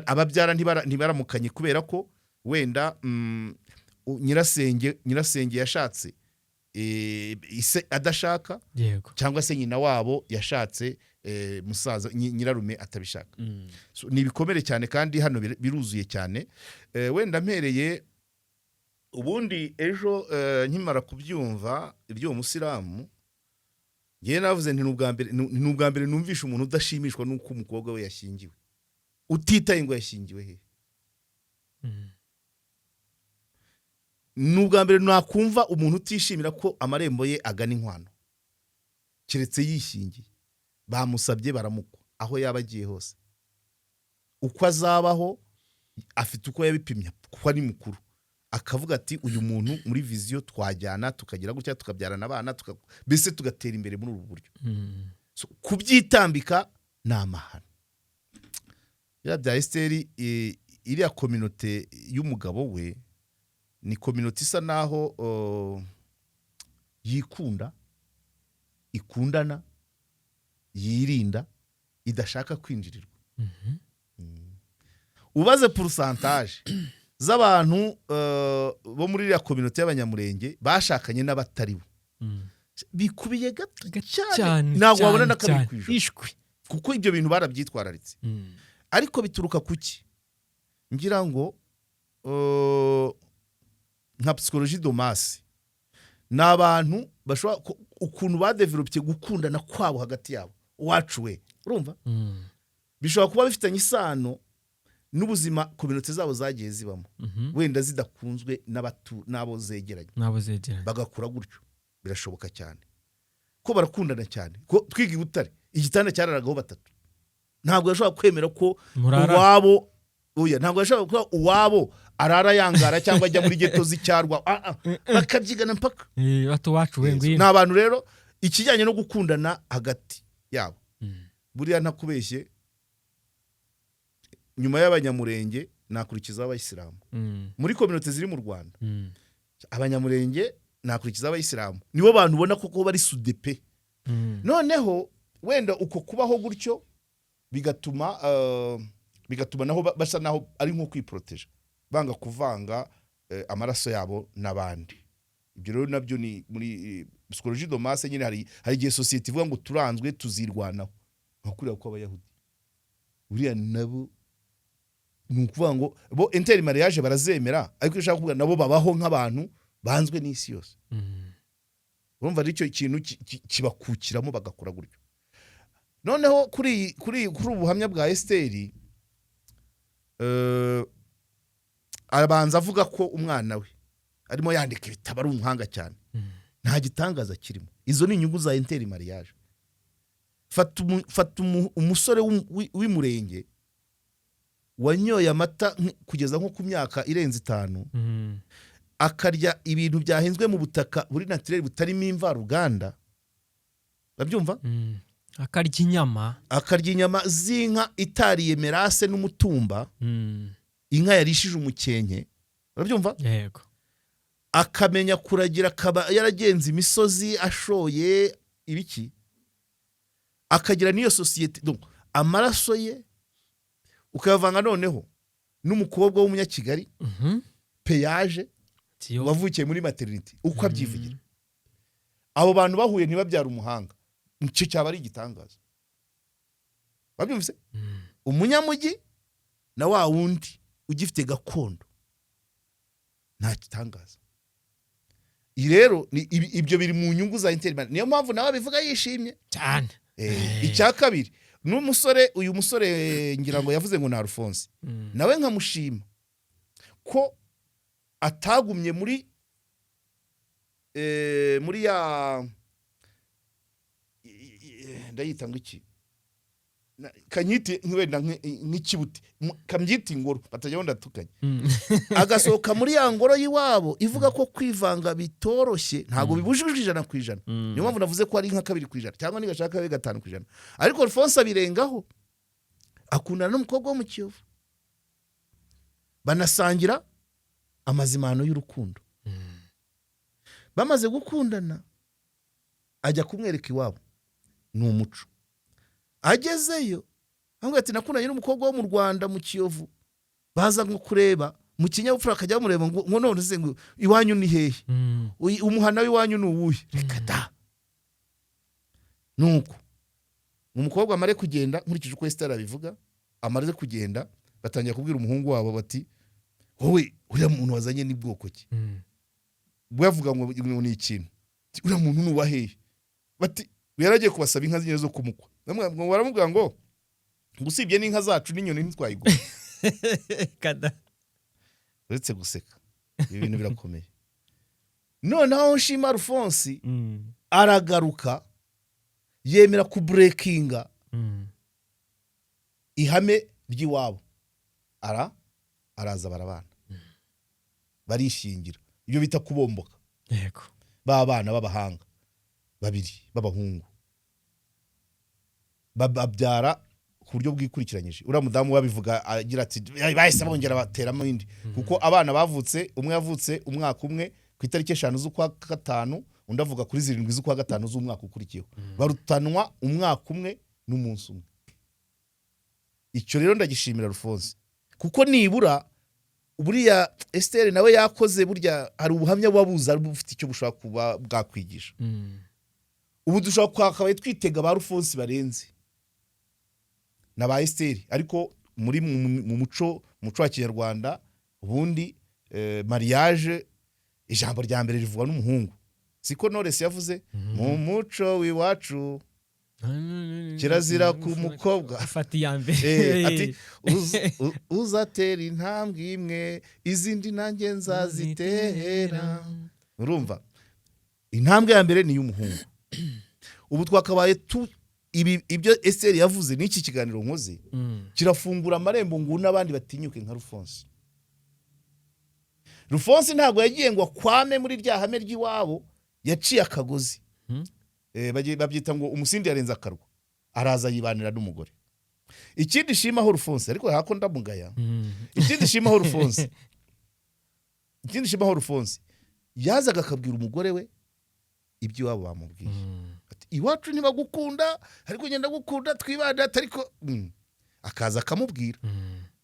A: Ababyara ntibaramukanye kubera ko wenda nyirasenge yashatse ise adashaka, cyangwa se nyina wabo yashatse musaza nyirarume atabishaka. So, ni ibikomere cyane, kandi hano biruzuye cyane. Wenda mpereye ubundi ejo, nkimara kubyumva iby'uwo musilamu, ngewe navuze nti ni ubwa mbere numvisha umuntu udashimishwa n'uko umukobwa we yashyingiwe, utitaye ngo yashyingiwe he. Ni ubwa mbere nakumva umuntu utishimira ko amarembo ye agana inkwano, keretse yishingiye, bamusabye baramukwa. Aho yaba agiye hose, uko azabaho, afite uko yabipimye kuko ari mukuru, akavuga ati: "Uyu muntu muri vision twajyana, tukagira gutya, tukabyarana abana, mbese tugatera imbere muri ubu buryo." So, kubyitambika ni amahano. Biriya bya Esiteri, iriya communauté y'umugabo we ni communauté isa naho yikunda, ikundana, yirinda, idashaka kwinjirirwa. Ubaze pourcentage z'abantu bo muri iriya communauté y'Abanyamurenge bashakanye n'abatari bo, bikubiye gato cyane,
B: cyane.
A: Ntabwo wabona
B: cyane,
A: na kabiri
B: cyane.
A: ku ijana.
B: Ishwi.
A: Kuko ibyo bintu barabyitwararitse. Ariko bituruka ku ki? Ngira ngo nka psychologie de masse, ni abantu bashobora ukuntu badevelopye gukundana kwabo hagati yabo. Uwacu we, urumva, bishobora kuba bifitanye isano n'ubuzima communauté zabo zagiye zibamo, wenda zidakunzwe n'abo zegeranye,
B: n'abo zegeranye,
A: bagakura gutyo. Birashoboka cyane ko barakundana cyane, ko twiga i Butare igitanda cyararagaho batatu. Ntabwo yashobora kwemera ko
B: murara
A: uwabo, oya, ntabwo yashobora kuba uwabo arara yangara cyangwa ajya muri ghetto z'icyarwa. Ah, ah, bakabyigana mpaka.
B: Bato wacu we, ngwino.
A: Ni abantu rero ikijyanye no gukundana hagati yabo, buriya ntakubeshye, nyuma y'Abanyamurenge nakurikizaho Abayisilamu muri communauté ziri mu Rwanda. Abanyamurenge, nakurikizaho Abayisilamu, nibo bantu ubona koko bari soudés pe. Noneho wenda uko kubaho gutyo bigatuma naho basa naho ari nko kwiporoteja, banga kuvanga amaraso yabo n'abandi. Ibyo rero nabyo ni muri psychologie de masse nyine. Hari igihe sosiyete ivuga ngo turanzwe, tuzirwanaho, nka kuriya kw'Abayahudi. Buriya nabo ni ukuvuga ngo bo intermariage barazemera, ariko iyo ushaka kuvuga nabo babaho nk'abantu banzwe n'isi yose. Urumva ari cyo kintu kibakukiramo bagakora gutyo. Noneho kuri ubu buhamya bwa Esiteri, arabanza avuga ko umwana we arimo yandika ibitabo, ari umuhanga cyane. Nta gitangaza kirimo, izo ni inyungu za intermariage. Fata umusore w'Imurenge wanyoye amata kugeza nko ku myaka irenze 5, akarya ibintu byahinzwe mu butaka buri naturel, butarimo imvaruganda, urabyumva?
B: Akarya inyama.
A: Akarya inyama z'inka itariye mélasse n'umutumba, inka yarishije umukenke, urabyumva?
B: Yego.
A: Akamenya kuragira, akaba yaragenze imisozi ashoye ibiki, akagira n'iyo sosiyete. Donc, amaraso ye ukayavanga noneho n'umukobwa w'Umunyakigali, péage,
B: Tiyo.
A: wavukiye muri maternité, uko abyivugira. Abo bantu bahuye ntibabyara umuhanga, icyo cyaba ari igitangaza. Babyumvise? Umunyamujyi na wa wundi ugifite gakondo, nta gitangaza. Iyi rero ni ibyo biri mu nyungu za intermariage, niyo mpamvu nawe abivuga yishimye.
B: Cyane.
A: Icya kabiri n'umusore, uyu musore ngira ngo yavuze ngo ni Alphonse, nawe nkamushima ko atagumye muri ya ndayita ngo iki, Kanyite wenda nk'ikibuti, kamyite ingoro, batajya ndatukanye. Agasohoka muri ya ngoro y'iwabo ivuga ko kwivanga bitoroshye. Ntabwo bibujijwe 100%. Niyo mpamvu navuze ko ari nka 2% cyangwa nigashaka kabe 5%. Ariko Alphonse abirengaho, akundana n'umukobwa wo mu Kiyovu, banasangira amazimano y'urukundo. Bamaze gukundana, ajya kumwereka iwabo, ni umuco. Agezeyo aramubwira ati: "Nakundanye n'umukobwa wo mu Rwanda mu Kiyovu." Baza nko kureba mu kinyabupfura, akajya bamureba ngo none se ngo iwanyu ni hehe? Umuhana w'iwanyu ni uwuhe? Reka da. Nuko umukobwa amare kugenda, nkurikije uko Esiteri abivuga, amaze kugenda batangira kubwira umuhungu wabo bati: "Wowe, uriya muntu wazanye ni bwoko ki?" Bavuga ngo ni ikintu. Ati: "Uriya muntu ni uwa hehe?" Bati yaragiye kubasaba inka nyine zo kumukwa. Baramubwira ngo usibye n'inka zacu n'inyoni ntitwayigura.
B: Kada.
A: Uretse guseka, ibi bintu birakomeye. Noneho aho nshima Alphonse, aragaruka yemera kubreakinga ihame ry'iwabo, araza barabana, barishingira, ibyo bita kubomboka. B'abana b'abahanga babiri b'abahungu babyara ku buryo bwikurikiranyije. Uriya mudamu wabivuga agira ati bahise bongera bateramo indi, kuko abana bavutse, umwe yavutse umwaka umwe ku itariki 5 z'ukwa gatanu, undi avuga kuri 7 z'ukwa gatanu z'umwaka ukurikiyeho, barutanwa umwaka umwe n'umunsi umwe. Icyo rero ndagishimira Alphonse, kuko nibura buriya Esther nawe yakoze, burya hari ubuhamya buba buza bufite icyo bushobora kuba bwakwigisha. Ubu dushobora kwakabaye twitega ba Alphonse barenze na ba Esther, ariko muri mu muco wa kinyarwanda ubundi mariage, ijambo rya mbere rivugwa n'umuhungu. Siko Knowless yavuze? Mu muco w'iwacu kirazira ku mukobwa
B: ufata iya mbere.
A: Ati uzatera intambwe imwe, izindi nanjye nzazitera. Urumva, intambwe ya mbere ni iy'umuhungu. Ubu twakabaye tu ibi ibyo Esther yavuze n'iki kiganiro nkoze kirafungura amarembo ngo n'abandi batinyuke nka Alphonse. Alphonse ntabwo yagiye ngo akwame muri rya hame ry'iwabo, yaciye akagozi. Babyita ngo umusindi yarenze akarwa, araza yibanira n'umugore. Ikindi shimaho Alphonse, ariko hako ndamugaya. Ikindi shimaho Alphonse, yazaga akabwira umugore we ibyo iwabo bamubwiye. Ati: "Iwacu ntibagukunda, ariko ngenda gukunda, twibanda." Ariko akaza akamubwira.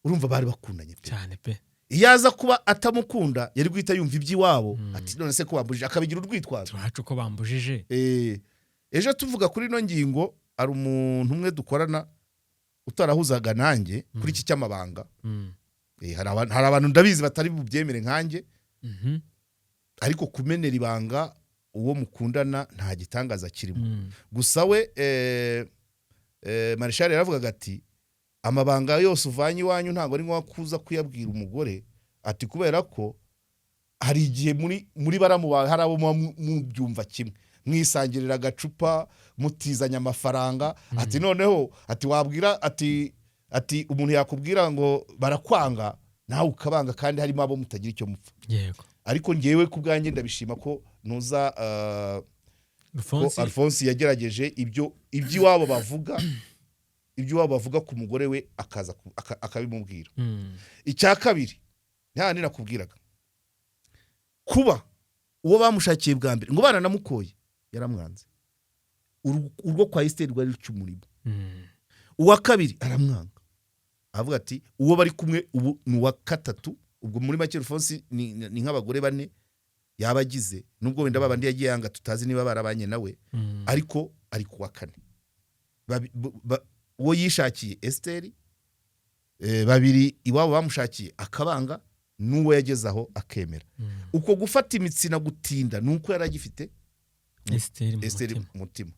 A: Urumva bari bakundanye pe.
B: Cyane pe.
A: Iyo aza kuba atamukunda, yari guhita yumva iby'iwabo, ati: "None se ko bambujije?" Akabigira urwitwazo.
B: Iwacu ko bambujije.
A: Ejo tuvuga kuri ino ngingo, hari umuntu umwe dukorana utarahuzaga nanjye kuri iki cy'amabanga. Hari abantu ndabizi batari bubyemere nkanjye, ariko kumenera ibanga uwo mukundana nta gitangaza kirimo. Gusa we Marshal yaravugaga ati: "Amabanga yose uvanye iwanyu ntabwo ari ngombwa kuza kuyabwira umugore." Ati: "Kubera ko hari igihe muri baramu bawe hari abo muba mubyumva kimwe, mwisangirira agacupa, mutizanya amafaranga." Ati noneho ati wabwira ati umuntu yakubwira ngo barakwanga, nawe ukabanga, kandi harimo abo mutagira icyo mupfa. Ariko ngewe ku bwanjye ndabishima ko ntuza ko
B: Alphonse.
A: Alphonse yagerageje ibyo iby'iwabo bavuga, ibyo iwabo bavuga ku mugore we, akaza akabimubwira. Icya kabiri, nta nakubwiraga, kuba uwo bamushakiye bwa mbere ngo baranamukoye yaramwanze. Urwo kwa Esiteri rwari ruca umurimo. Uwa kabiri aramwanga, avuga ati uwo bari kumwe ubu ni uwa gatatu. Ubwo muri make Alphonse ni nk'abagore bane yaba agize, nubwo wenda babandi yagiye yanga tutazi niba barabanye nawe, ariko ari kuwa kane. Uwo yishakiye Esiteri, babiri iwabo bamushakiye akabanga, n'uwo yageze aho akemera. Uko gufata imitsina gutinda ni uko yari agifite
B: Esiteri mu
A: Esiteri
B: mutima.
A: mu mutima.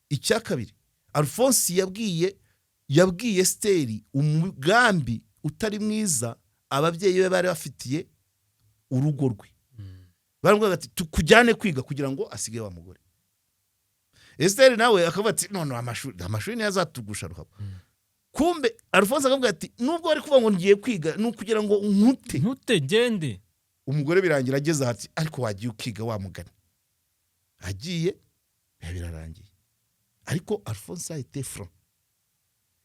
A: Icya kabiri, Alphonse yabwiye Esiteri umugambi utari mwiza ababyeyi be bari bafitiye urugo rwe. Baramubwira ati: "Tukujyane kwiga," kugira ngo asige wa mugore. Esiteri nawe akavuga ati: "None amashuri niyo azatugusha ruhabo." Kumbe Alphonse akavuga ati: "Nubwo bari kuvuga ngo ngiye kwiga, ni ukugira ngo nkute."
B: Ntute gende.
A: Umugore birangira ageze aha ati: "Ariko wagiye ukiga wa mugani." Agiye, biba birarangiye. Ariko Alphonse a été franc.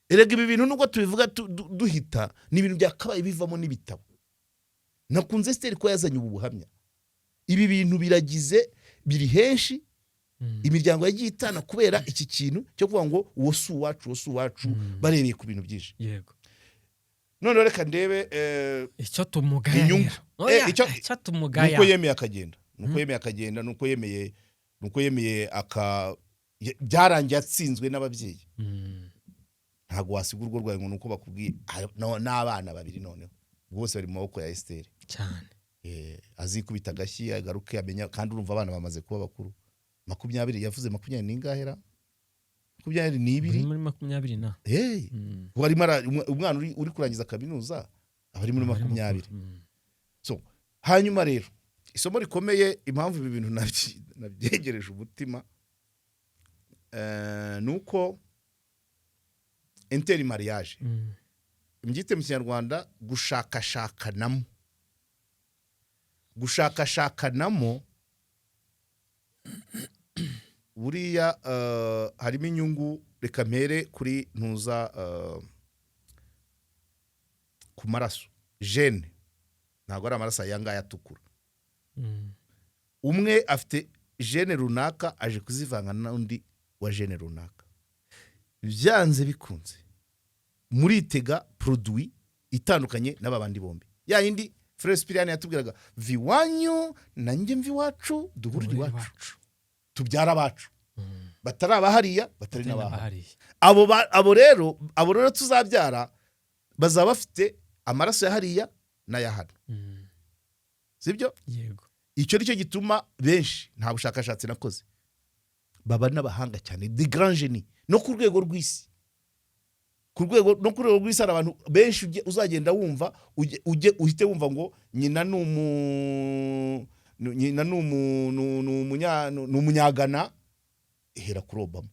A: Erega ibi bintu, nubwo tubivuga duhita, ni ibintu byakabaye bivamo n'ibitabo. Nakunze Esiteri ko yazanye ubu buhamya. Ibi bintu biragize, biri henshi. Imiryango yagiye itana kubera iki kintu cyo kuvuga ngo uwo si uwacu, uwo si uwacu, barebeye ku bintu byinshi. Noneho reka ndebe
B: Icyo tumugaya
A: inyungu.
B: rero. Oya, icyo tumugaya
A: Nuko yemeye akagenda, nuko yemeye akagenda, nuko yemeye aka byarangiye atsinzwe n'ababyeyi. Ntabwo wasiga urugo rwawe ngo nuko bakubwiye. Ah, n'abana babiri noneho bose bari mu maboko ya Esiteri.
B: Cyane.
A: Azikubita agashyi agaruke amenya. Kandi urumva abana bamaze kuba bakuru, 20, yavuze 20 n'ingahera, 22.
B: Muri 20 na
A: Hey, ubu arimo umwana uri kurangiza kaminuza aba ari muri
B: Aba ari
A: 20.
B: mukuru.
A: So, hanyuma rero isomo rikomeye, impamvu ibi bintu nabyegereje umutima, ni uko intermariage, mbyite mu Kinyarwanda gushakashakanamo, gushakashakanamo buriya harimo inyungu. Reka mpere kuri ntuza, ku maraso, gènes. Ntabwo ari amaraso aya ngaya atukura. Umwe afite gène runaka, aje kuzivanga n'undi wa gène runaka. Byanze bikunze muritega produit itandukanye n'aba bandi bombi. Ya yindi Frère Sipiriyani yatubwiraga: "Va iwanyu, nanjye mva iwacu, duhurire
B: Duhurire
A: iwacu,
B: iwacu.
A: Tubyara abacu batari abahariya, batari
B: Batari
A: n'abahari."
B: n'abahariya.
A: Abo rero tuzabyara bazaba bafite amaraso ya hariya n'aya hano. Sibyo?
B: Yego.
A: Icyo ni cyo gituma benshi, nta bushakashatsi nakoze, baba n'abahanga cyane, de grand génie, no ku rwego rw'isi. Ku rwego no ku rwego rw'isi hari abantu benshi uzagenda wumva, ujye uhite wumva ngo nyina ni umu nyina ni umu ni ni umunya ni umunyagana. Hera kuri Obama,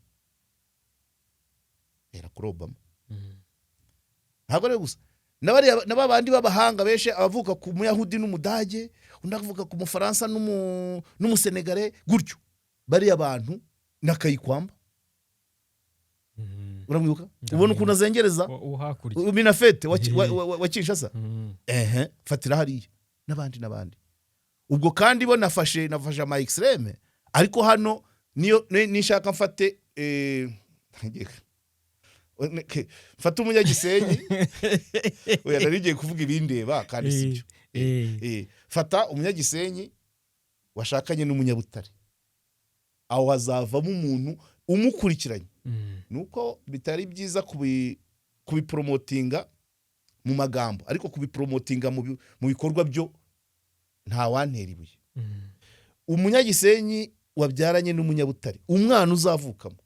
A: hera kuri Obama. Ntabwo ari gusa n'abariya, n'aba bandi b'abahanga benshi, abavuka ku Muyahudi n'Umudage, undi akavuka ku Mufaransa n'Umusenegare gutyo. Bariya bantu na Kayikwamba, uramwibuka? Ubona ukuntu azengereza.
B: Uwo hakurya.
A: Minafete wa Kinshasa. Ehe, fatira hariya n'abandi n'abandi. Ubwo kandi bo nafashe ama extrême, ariko hano niyo nishaka mfate, mfate umunyagisenyi. Oya, nari ngiye kuvuga ibindeba kandi sibyo. Fata umunyagisenyi washakanye n'umunyabutare, aho hazavamo umuntu umukurikiranye. Nuko bitari byiza kubiporomotinga mu magambo, ariko kubiporomotinga mu bikorwa byo ntawantera ibuye. Umunyagisenyi wabyaranye n'umunyabutare, umwana uzavukamo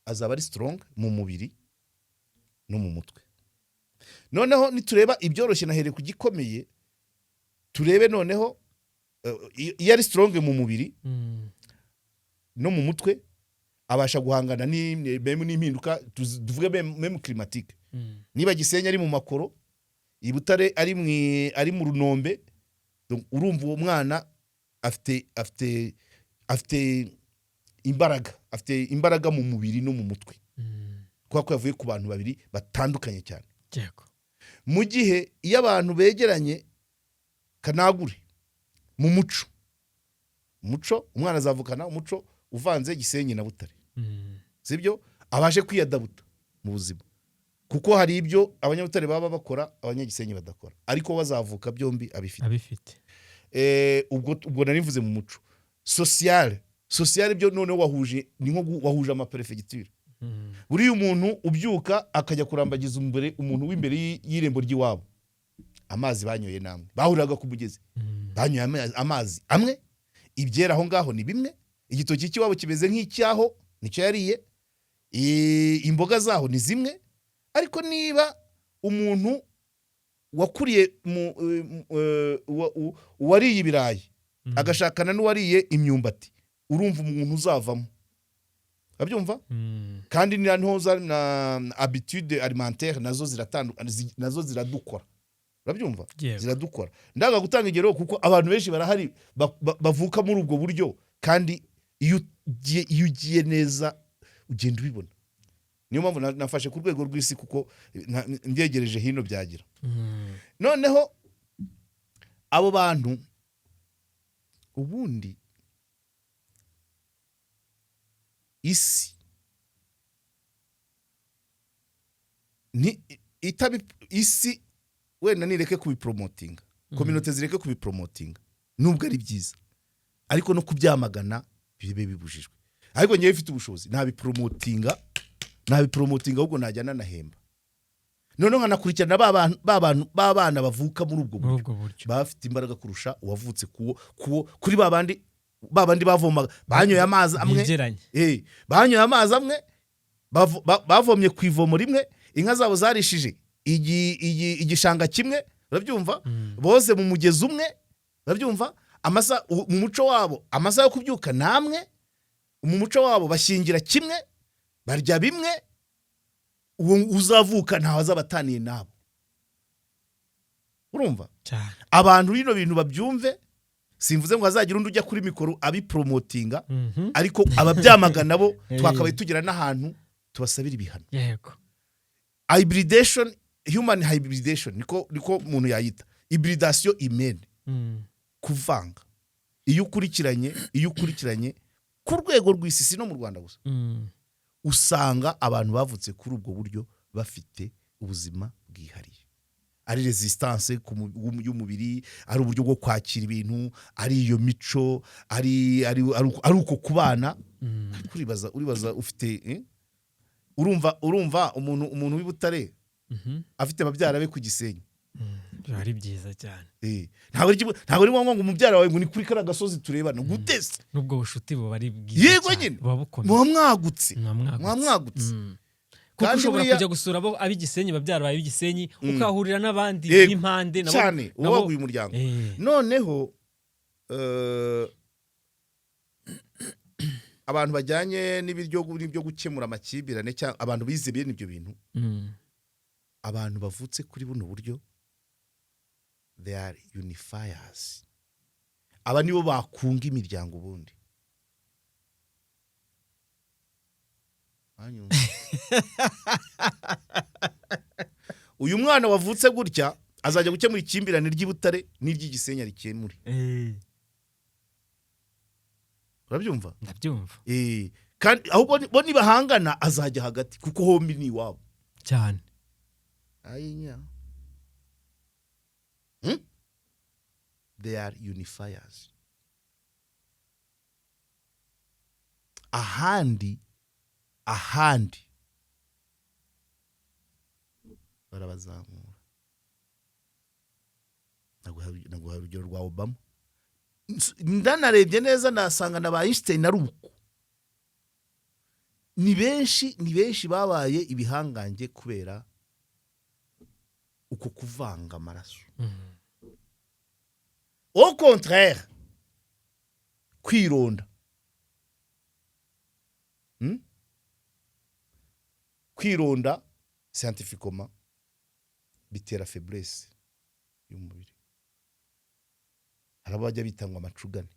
A: azaba ari strong mu mubiri no mu mutwe. Noneho nitureba ibyoroshye, nahereye ku gikomeye, turebe noneho iyo ari strong mu mubiri no mu mutwe, abasha guhangana même n'impinduka, tuvuge même climatique. Niba Gisenyi ari mu makoro, i Butare ari mu runombe, donc urumva uwo mwana afite imbaraga, afite imbaraga mu mubiri no mu mutwe, kubera ko yavuye ku bantu babiri batandukanye cyane. Mu gihe iyo abantu begeranye, kanagure mu muco, umuco umwana azavukana umuco uvanze Gisenyi na Butare. Sibyo? Abashe kwiyadabuta mu buzima, kuko hari ibyo abanyabutare baba bakora abanyagisenyi badakora, ariko bazavuka byombi abifite.
B: Abifite.
A: Ubwo nari mvuze mu muco. Sociale, sociale byo noneho wahuje, ni nko wahuje amaperefegiture. Buriya umuntu ubyuka akajya kurambagiza imbere umuntu w'imbere y'irembo ry'iwabo, amazi banyoye namwe, bahuriraga ku mugezi, banyoye amazi amwe, ibyera aho ngaho ni bimwe, igitoki cy'iwabo kimeze nk'icyaho nicyo yariye, imboga zaho ni zimwe. Ariko niba umuntu wakuriye mu uwariye ibirayi agashakana n'uwariye imyumbati, urumva umuntu uzavamo. Urabyumva?
B: Mm.
A: Kandi ni ntoza na habitude alimentaire nazo ziratandukana, nazo ziradukora, urabyumva?
B: Yego.
A: Ziradukora. Ndanga gutanga ingero kuko abantu benshi barahari bavuka muri ubwo buryo, kandi iyo ugiye neza ugenda ubibona. Niyo mpamvu nafashe ku rwego rw'isi, kuko mbyegereje hino byagira. Noneho abo bantu ubundi isi ni itabi, isi wenda nireke kubipromotinga, communauté zireke kubipromotinga nubwo ari byiza, ariko no kubyamagana bibe bibujijwe. Ariko ngewe mfite ubushobozi nabipromotinga, ahubwo najya nanahemba, noneho nkanakurikirana ba bantu b'abana bavuka muri ubwo
B: muri
A: buryo,
B: ubwo buryo,
A: baba bafite imbaraga kurusha uwavutse kuwo kuri ba bandi bavomaga, banyoye amazi amwe.
B: Begeranye.
A: Banyoye amazi amwe, bavomye ku ivomo rimwe, inka zabo zarishije igishanga kimwe, urabyumva? Boze mu mugezi umwe, urabyumva? Mu muco wabo amasaha yo kubyuka namwe, mu muco wabo bashyingira kimwe, barya bimwe. Uwo uzavuka ntawe azaba ataniye nabo, urumva?
B: Cyane.
A: Abantu bino bintu babyumve. Simvuze ngo hazagira undi ujya kuri mikoro abipromotinga, ariko ababyamagana bo twakabaye tugira n'ahantu tubasabira ibihano. Hybridation, human hybridation, niko umuntu yayita, hybridation humaine, kuvanga. Iyo ukurikiranye ku rwego rw'isi, si no mu Rwanda gusa, usanga abantu bavutse kuri ubwo buryo bafite ubuzima bwihariye, ari resistance y'umubiri, ari uburyo bwo kwakira ibintu, ari iyo mico, ari uko kubana. Ariko uribaza ufite, eh? Urumva umuntu w'i Butare afite babyara be ku Gisenyi.
B: Biba ari byiza cyane.
A: Ntabwo ari ngombwa ngo umubyara wawe ngo ni kuri kariya gasozi turebana gutese.
B: N'ubwo bushuti buba ari bwiza
A: Yego.
B: cyane,
A: Nyine.
B: buba bukomeye.
A: Muba mwagutse.
B: Muba mwagutse.
A: Muba mwagutse.
B: Kuko
A: Kandi
B: ushobora
A: buriya
B: kujya gusura abo ab'igisenyi, babyara bawe b'igisenyi, ukahahurira n'abandi b'impande nabo
A: Cyane, uba waguye umuryango. Noneho abantu bajyanye n'ibiryo n'ibyo gukemura amakimbirane, cyangwa abantu bize bene ibyo bintu, abantu bavutse kuri buno buryo, they are unifiers. Aba nibo bakunga imiryango ubundi. Banyumva. Uyu mwana wavutse gutya azajya gukemura ikimbirane ry'i Butare n'iry'igisenyi arikemure. Urabyumva?
B: Ndabyumva.
A: Kandi ahubwo bo nibahangana azajya hagati, kuko hombi ni iwabo.
B: Cyane.
A: Ayinya. They are unifiers. Ahandi barabazamura. Naguha urugero rwa Obama. Ndanarebye neza nasanga na ba Einstein ari uko. Ni benshi babaye ibihangange kubera uko kuvanga amaraso. Au contraire, kwironda, Kwironda scientifiquement bitera faiblesse y'umubiri. Hari abajya bitangwa amacugane,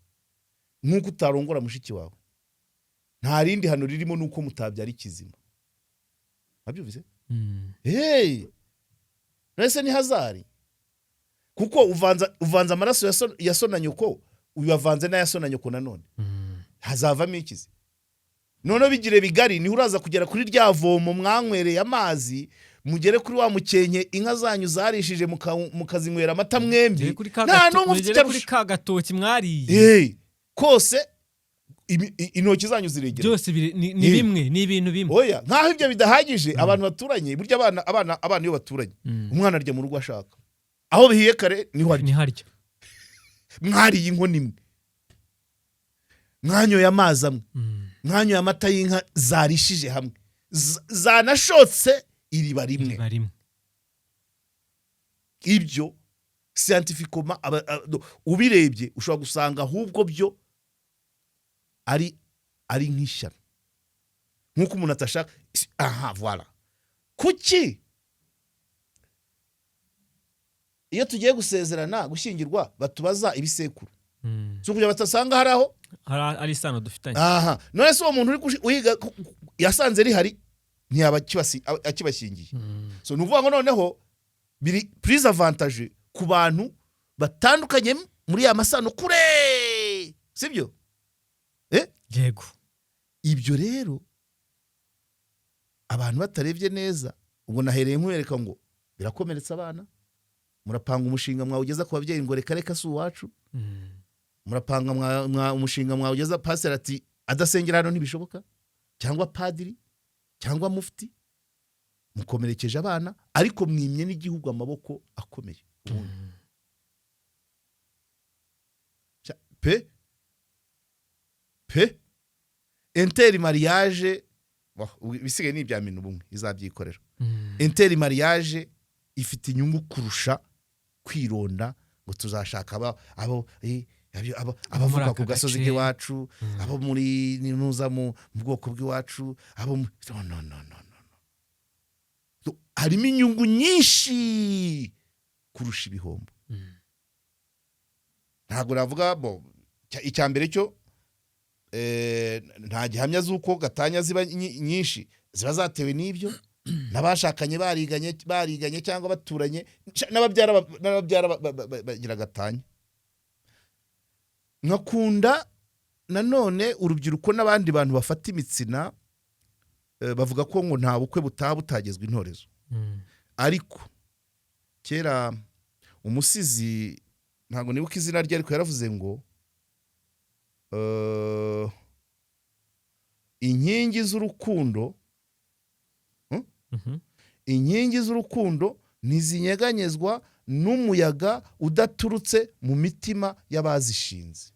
A: nk'uko utarongora mushiki wawe, nta rindi hano ririmo nuko mutabyara ikizima. Wabyumvise?
B: Mm.
A: Hey! Nese ni hazari, kuko uvanza amaraso ya so na nyoko, uyavanze n'aya so na nyoko nanone, hazavamo ikizi. Noneho bigire bigari, niho uraza kugera kuri rya vomo mwanywereye amazi, mugere kuri wa mukenke inka zanyu zarishije, mukazinywera amata mwembi.
B: Mugere kuri ka
A: Nta n'umwe ufite
B: mugere
A: icyo
B: kuri
A: arusha.
B: ka gatoki mwariye.
A: Hey, kose intoki zanyu ziregeranye.
B: Byose ni bimwe, ni ibintu bimwe.
A: Oya, nkaho ibyo bidahagije, abantu baturanye burya, abana iyo baturanye, umwana arya mu rugo ashaka, aho bihiye kare niho arya.
B: Ni harya.
A: Mwariye inkono imwe, mwanyoye amazi amwe, mwanyoye amata y'inka zarishije hamwe, zanashotse iriba rimwe.
B: Iriba rimwe.
A: Ibyo scientifiquement ubirebye ushobora gusanga ahubwo byo ari nk'ishyano. Nk'uko umuntu atashaka, aha, voilà. Kuki iyo tugiye gusezerana, gushyingirwa, batubaza ibisekuru? Si ukugira batasanga hari aho
B: Hari isano dufitanye.
A: Aha, none se uwo muntu uri uhiga yasanze rihari, ntiyaba akibashyingiye? So ni ukuvuga ngo noneho biri plus avantage ku bantu batandukanye muri ya masano kure, sibyo?
B: Yego.
A: Ibyo rero abantu batarebye neza, ubwo nahereye nkwereka ngo birakomeretsa abana. Murapanga umushinga, mwawugeza ku babyeyi ngo reka reka, si uwacu. Murapanga umushinga, mwawugeza, pasiteri ati adasengera hano ntibishoboka, cyangwa padiri cyangwa mufti. Mukomerekeje abana, ariko mwimye n'igihugu amaboko akomeye ubundi. Pe intermariage, ibisigaye ni ibya Minubumwe, izabyikorera. Intermariage ifite inyungu kurusha kwironda ngo tuzashaka abo abavuka
B: Muri
A: ku
B: aka
A: gasozi
B: gace.
A: k'iwacu, abo muri nuza mu bwoko bw'iwacu, abo no, no, no, no, no. So, harimo inyungu nyinshi kurusha ibihombo. Ntabwo navuga bo icya mbere cyo, nta gihamya z'uko gatanya ziba nyinshi ziba zatewe n'ibyo, n'abashakanye bariganye cyangwa baturanye, n'ababyara bagira gatanya. Nkakunda nanone urubyiruko n'abandi bantu bafata imitsina, bavuga ko ngo nta bukwe butaha butagezwa intorezo. Ariko kera umusizi, ntabwo nibuka izina rye, ariko yaravuze ngo inkingi z'urukundo, inkingi z'urukundo ntizinyeganyezwa n'umuyaga udaturutse mu mitima y'abazishinze.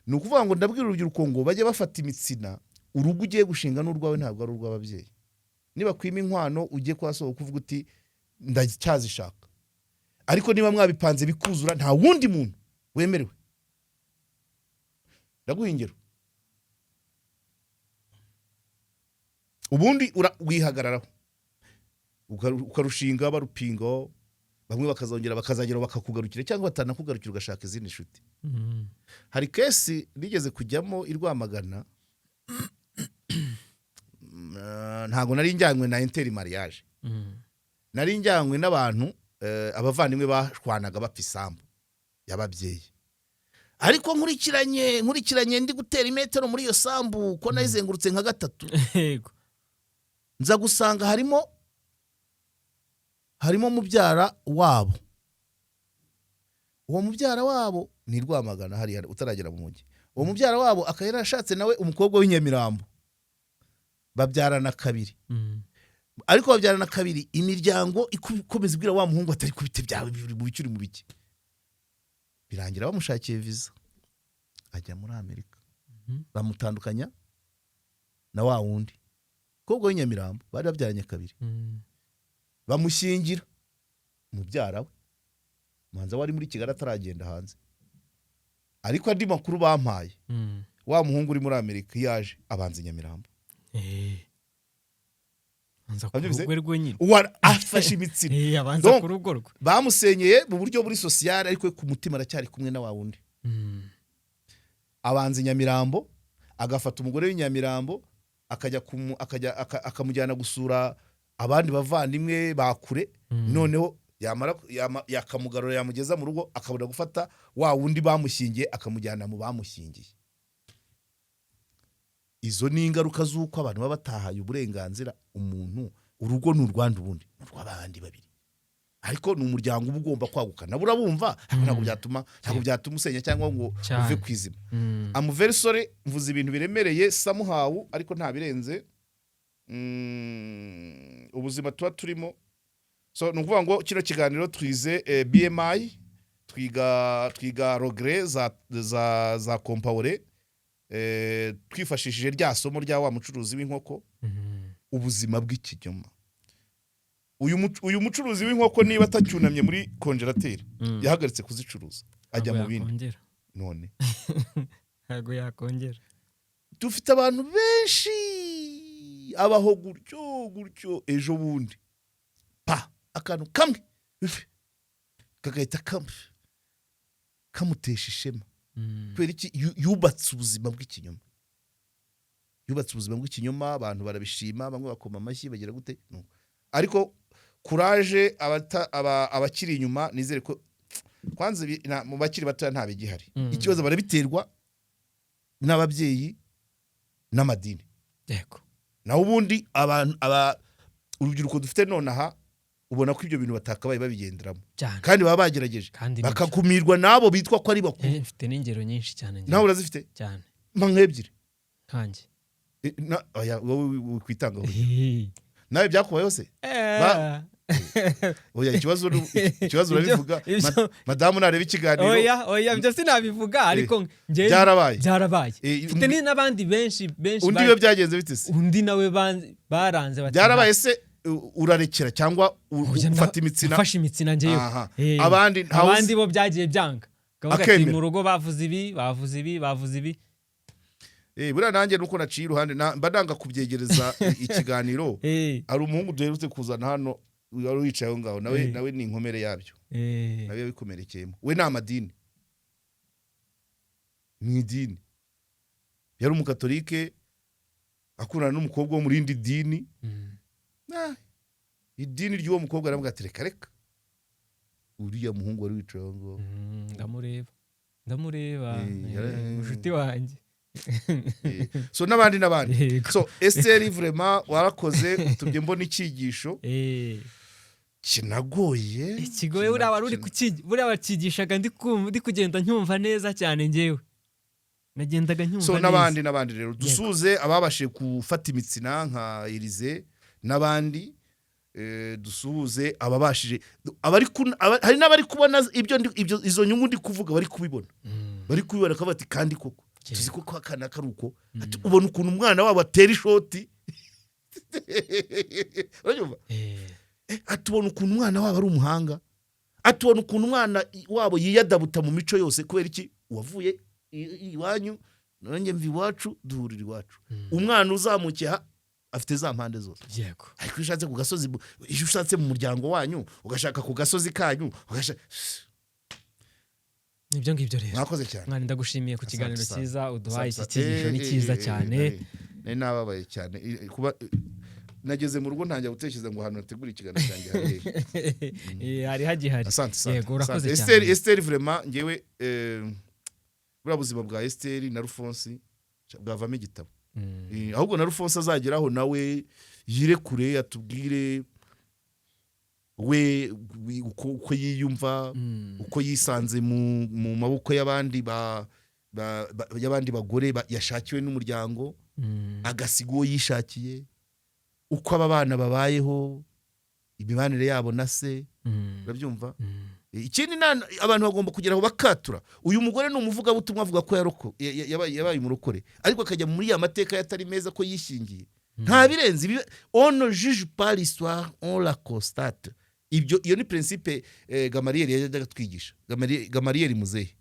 A: Ni ukuvuga ngo ndabwira urubyiruko ngo bajye bafata imitsina. Urugo ugiye gushinga n'urwawe, ntabwo ari urw'ababyeyi. Niba kwima inkwano, ujye kwa soko uvuga uti ndacyazishaka. Ariko niba mwabipanze bikuzura, nta wundi muntu wemerewe. Ndaguha ingero. Ubundi wihagararaho, ukarushinga barupinga, bamwe bakazongera bakazagera bakakugarukira, cyangwa batanakugarukira ugashaka izindi nshuti. Hari case nigeze kujyamo i Rwamagana. Ntabwo nari njyanywe na intermariage. Nari njyanywe n'abantu, abavandimwe bashwanaga bapfa isambu y'ababyeyi. Ariko nkurikiranye ndi gutera imetero muri iyo sambu, ko nayizengurutse nka gatatu, nza gusanga harimo mubyara wabo. Uwo mubyara wabo ni Rwamagana hariya utaragera mu mujyi. Uwo mubyara wabo akaba yarashatse nawe umukobwa w'inyamirambo, babyarana kabiri. Ariko babyarana kabiri, imiryango ikomeza ibwira wa muhungu atari kubite byawe biri mu biki, uri mu biki. Birangira bamushakiye visa, ajya muri Amerika. Bamutandukanya na wa wundi mukobwa w'inyamirambo bari babyaranye kabiri. Bamushyingira mubyara we, manza wari muri Kigali ataragenda hanze. Ariko andi makuru bampaye, wa muhungu uri muri Amerika iyo yaje abanza i Nyamirambo.
B: Abanza ku
A: Wabyumvise?
B: rugo rwe nyine.
A: Afashe imitsina.
B: Abanza
A: Donc,
B: ku rugo rwe.
A: Bamusenyeye mu buryo buri social, ariko ku mutima aracyari kumwe na wa wundi. Abanza i Nyamirambo, agafata umugore w'i Nyamirambo, akajya akamujyana gusura abandi bavandimwe ba kure. Noneho yamara yakamugarura, yamugeza mu rugo, akabona gufata wa wundi bamushyingiye, akamujyana mu bamushyingiye. Izo ni ingaruka z'uko abantu baba batahaye uburenganzira umuntu. Urugo ni urwanda, ubundi ni urw'abandi babiri, ariko ni umuryango uba ugomba kwaguka, nabo urabumva. Ariko ntabwo byatuma usenya cyangwa ngo uve ku izima. I'm very sorry, mvuze ibintu biremereye somehow, ariko nta birenze. Ubuzima tuba turimo. So ni ukuvuga ngo kino kiganiro twize BMI, twiga regret za Compaoré, twifashishije rya somo rya wa mucuruzi w'inkoko. Ubuzima bw'ikinyoma. Uyu mucuruzi w'inkoko niba atacyunamye muri congélateur, yahagaritse kuzicuruza, ajya
B: Ntabwo
A: mu bindi.
B: yakongera.
A: None
B: Ntabwo yakongera.
A: Dufite abantu benshi abaho gutyo gutyo, ejo bundi pa akantu kamwe kagahita kamutesha ishema. Kubera iki? Yubatse ubuzima bw'ikinyoma, yubatse ubuzima bw'ikinyoma, abantu barabishima, bamwe bakoma amashyi, bagira gute. No. Ariko kuraje abakiri inyuma, nizere ko kwanza mu bakiri batoya nta bigihari. Ikibazo barabiterwa n'ababyeyi n'amadini. Naho ubundi abantu urubyiruko dufite nonaha, ubona ko ibyo bintu batakabaye babigenderamo kandi baba bagerageje,
B: Kandi nibyo.
A: bakakumirwa n'abo bitwa ko ari bakuru.
B: Mfite n'ingero nyinshi cyane njyewe.
A: Nawe urazifite?
B: Cyane.
A: Mpa nk'ebyiri.
B: Nkanjye?
A: Oya, wowe wikwitangaho. Nawe byakubayeho se? Oya, ikibazo urabivuga. Madamu nareba ikiganiro.
B: Oya, oya, ibyo sinabivuga, ariko njyewe
A: Byarabaye.
B: Byarabaye. Mfite n'abandi benshi benshi.
A: Undi we byagenze bite se?
B: Undi nawe baranze bati
A: Byarabaye se, urarekera cyangwa
B: Oya,
A: ufata imitsina?
B: Nafashe imitsina njyewe.
A: Aha. Abandi ntawe
B: Abandi bo byagiye byanga. Kavuga ati
A: Akemera.
B: mu rugo bavuze ibi, bavuze ibi, bavuze ibi.
A: Buriya nanjye nuko naciye iruhande, mba nanga kubyegereza ikiganiro. Hari umuhungu duherutse kuzana hano wari wicaye aho ngaho nawe. Nawe ni inkomere yabyo. Nawe yabikomerekeyemo. We ni amadini, mu idini yari umukatolike, akundana n'umukobwa wo mu rindi dini. Idini ry'uwo mukobwa aravuga ati: "Reka reka." Uriya muhungu wari wicaye aho ngaho.
B: Ndamureba, ndamureba. Mushuti wanjye.
A: So n'abandi n'abandi. So Esther, vraiment warakoze, utumye mbona icyigisho kinagoye.
B: Ikigoye buriya wari uri buriya wakigishaga ndi kumva, ndi kugenda ncyumva neza cyane, njyewe nagendaga ncyumva
A: So
B: neza.
A: n'abandi n'abandi rero, dusuze ababashije gufata imitsina nka Elize n'abandi. Dusuhuze ababashije hari n'abari kubona ibyo izo nyungu ndi kuvuga, bari kubibona, bari kubibona bakavuga bati: "Kandi koko tuzi ko akana kari uko." Ati: "Ubona ukuntu umwana wabo atera ishoti." Urabyumva? Ati: "Ubona ukuntu umwana wabo ari umuhanga." Ati: "Ubona ukuntu umwana wabo yiyadabuta mu mico yose." Kubera iki? Wavuye iwanyu, nanjye mva iwacu, duhurira iwacu. Umwana uzamukiye aha afite za mpande zose. Ariko iyo ushatse ku gasozi, iyo ushatse mu muryango wanyu, ugashaka ku gasozi kanyu, ugashaka
B: Nibyo ngibyo rero.
A: Mwakoze cyane.
B: Mwana, ndagushimiye ku
A: Asante
B: kiganiro
A: sana.
B: cyiza uduhaye. Iki
A: Asante.
B: cyigisho ni cyiza cyane.
A: Nari nababaye cyane. Kuba nageze mu rugo ntangira gutekereza ngo ahantu hategura ikiganiro cyanjye hari hehe?
B: Hari hagihari.
A: Asante, asante.
B: Yego, urakoze
A: Asante.
B: cyane.
A: Esther, Esther, vraiment ngewe buriya buzima bwa Esther na Rufonsi bwavamo igitabo. Ahubwo na Rufonsi azageraho nawe yirekure, atubwire we uko yiyumva, uko yisanze mu maboko y'abandi y'abandi bagore yashakiwe n'umuryango, agasiga uwo yishakiye, uko aba bana babayeho, imibanire yabo na se. Urabyumva? Ikindi abantu bagomba kugera aho bakatura. Uyu mugore ni umuvugabutumwa, avuga ko yabaye umurokore, ariko akajya muri ya mateka yatari meza ko yishingiye. Nta birenze ibi. On ne juge pas l'histoire, on la constate. Ibyo iyo ni principe Gamariyeri yajyaga atwigisha. Gamariyeri muzehe.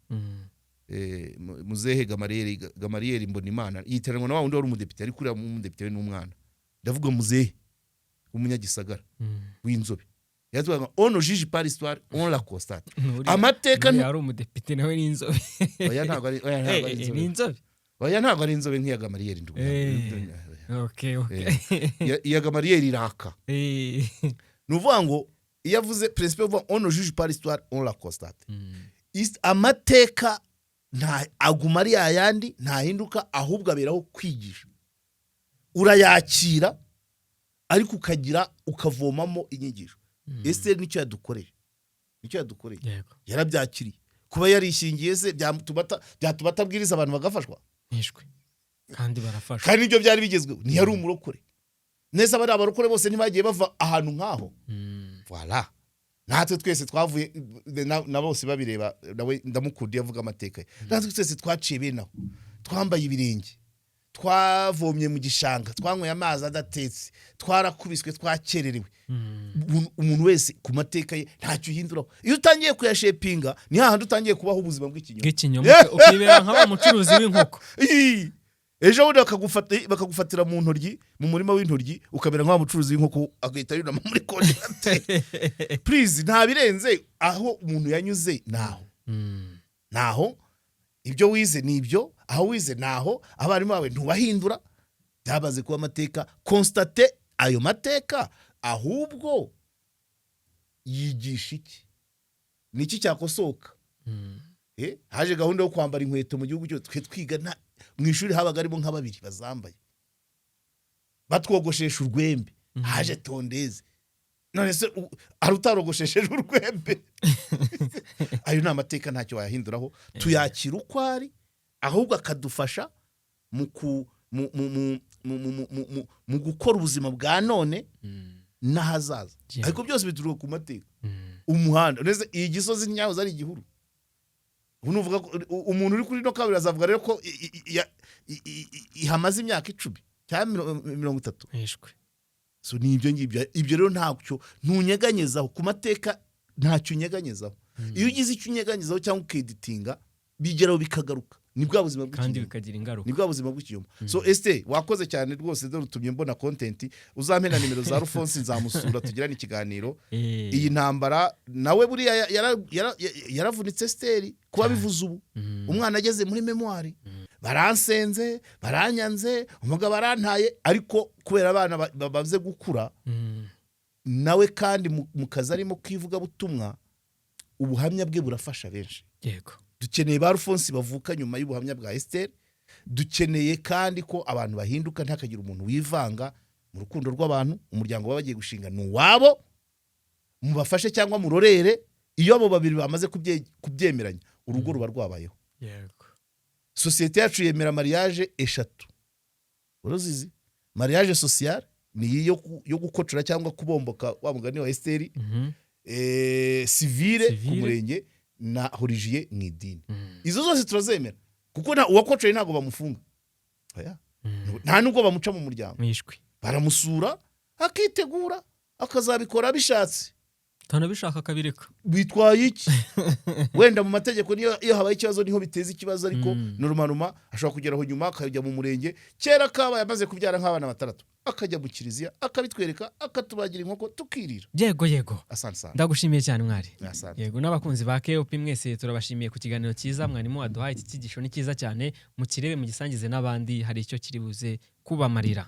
A: Muzehe Gamariyeri, Gamariyeri Mbonimana, yiteranwa na wa wundi wari umudepite, ariko uriya umudepite we n'umwana. Ndavuga muzehe w'umunyagisagara w'inzobe. Yatubwiraga ngo: "On ne juge pas l'histoire, on la constate." Amateka
B: Uriya ari umudepite nawe ni inzobe.
A: Oya, ntabwo ari, oya, ntabwo ari
B: Ni
A: inzobe.
B: inzobe.
A: Oya, ntabwo ari inzobe nk'iya Gamariyeri ndugu.
B: Okay.
A: Iya Gamariyeri iraka. Ni ukuvuga ngo iyo avuze principe, uvuga: "On ne juge pas l'histoire, on la constate." Amateka nta aguma ari yayandi, ntahinduka, ahubwo aberaho kwigisha. Urayakira ariko ukagira ukavomamo inyigisho. Esiteri nicyo yadukoreye, nicyo yadukoreye. Yarabyakiriye. Kuba yarishingiye se byatuma atabwiriza abantu bagafashwa?
B: Nishwe kandi barafashwa.
A: Kandi nibyo byari bigezweho. Ntiyari umurokore neza, bari abarokore bose ntibagiye bava ahantu nk'aho. Voilà, natwe twese twavuye na bose babireba, nawe ndamukunda iyo avuga amateka ye. Natwe twese twaciye bene aho, twambaye ibirenge, twavomye mu gishanga, twanyweye amazi adatetse, twarakubiswe, twakererewe. Umuntu wese ku mateka ye ntacyo uhinduraho. Iyo utangiye kuyashepinga, ni hahandi utangiye kubaho ubuzima bw'ikinyoma.
B: Bw'ikinyoma, ukibera nka wa mucuruzi w'inkoko.
A: Ii! Ejo bundi bakagufatira mu ntoryi, mu murima w'intoryi, ukamera nk'wa mucuruzi w'inkoko, agahita yunama muri congélateur. Please, nta birenze aho umuntu yanyuze naho. Naho ibyo wize ni ibyo, aho wize naho, abarimu bawe ntubahindura, byamaze kuba amateka. Constate ayo mateka, ahubwo yigisha iki? Ni iki cyakosoka? Haje gahunda yo kwambara inkweto mu gihugu cyose. Twe twiga mu ishuri habaga harimo nka babiri bazambaye, batwogoshesha urwembe. Haje tondeuse. None se hari utarogoshesheje urwembe? Ayo ni amateka, ntacyo wayahinduraho. Tuyakira uko ari, ahubwo akadufasha mu ku mu mu mu mu mu mu mu mu gukora ubuzima bwa none n'ahazaza. Ariko byose bituruka ku mateka. Umuhanda neza, iyi Gisozi nyahoze ari igihuru. Ubu nuvuga ko umuntu uri kuri ino kabiri azavuga rero ko ihamaze imyaka 10 cyangwa 30.
B: Mwishwe.
A: So ni ibyo ngibyo. Ibyo rero ntacyo ntunyeganyezaho ku mateka, ntacyo unyeganyezaho. Iyo ugize icyo unyeganyezaho cyangwa ukeditinga, bigeraho bikagaruka. Ni bwa buzima
B: Kandi
A: bw'ikinyoma.
B: bikagira ingaruka.
A: Ni bwa buzima bw'ikinyoma. So este, wakoze cyane rwose, dore utumye mbona content. Uzampe na nimero za Rufonsi, nzamusura tugirane ikiganiro. Iyi ntambara nawe buriya yaravunitse Esiteri kuba bivuze ubu. Umwana ageze muri mémoire, baransenze, baranyanze, umugabo arantaye, ariko kubera abana bamaze gukura, nawe kandi mu kazi arimo k'ivugabutumwa, ubuhamya bwe burafasha benshi. Dukeneye ba Rufonsi bavuka nyuma y'ubuhamya bwa Esiteri. Dukeneye kandi ko abantu bahinduka, ntihakagire umuntu wivanga mu rukundo rw'abantu. Umuryango baba bagiye gushinga ni uwabo, mubafashe cyangwa murorere. Iyo abo babiri bamaze kubyemeranya, urugo ruba rwabayeho. Sosiyete yacu yemera mariage eshatu, uruzizi: mariage sociale, ni iyi yo gukocora cyangwa kubomboka, wa mugani wa Esiteri, civile ku
B: Civile.
A: murenge, na religieux mu idini. Izo zose turazemera, kuko uwakocoye ntabwo bamufunga. Oya. Nta nubwo bamuca mu muryango.
B: Mwishwe.
A: Baramusura, akitegura, akazabikora abishatse.
B: Utanabishaka akabireka.
A: Bitwaye iki? Wenda mu mategeko niyo iyo habaye ikibazo niho biteza ikibazo, ariko normalement ashobora kugeraho nyuma akajya mu murenge, kera kabaye amaze kubyara nk'abana batandatu, akajya mu kiliziya, akabitwereka, akatubagira inkoko tukirira.
B: Yego.
A: Asante sana.
B: Ndagushimiye cyane, mwari.
A: Asante.
B: Yego, n'abakunzi ba KOP mwese turabashimiye ku kiganiro cyiza mwarimu waduhaye. Iki cyigisho ni cyiza cyane, mukirebe, mugisangize n'abandi, hari icyo kiri buze kubamarira.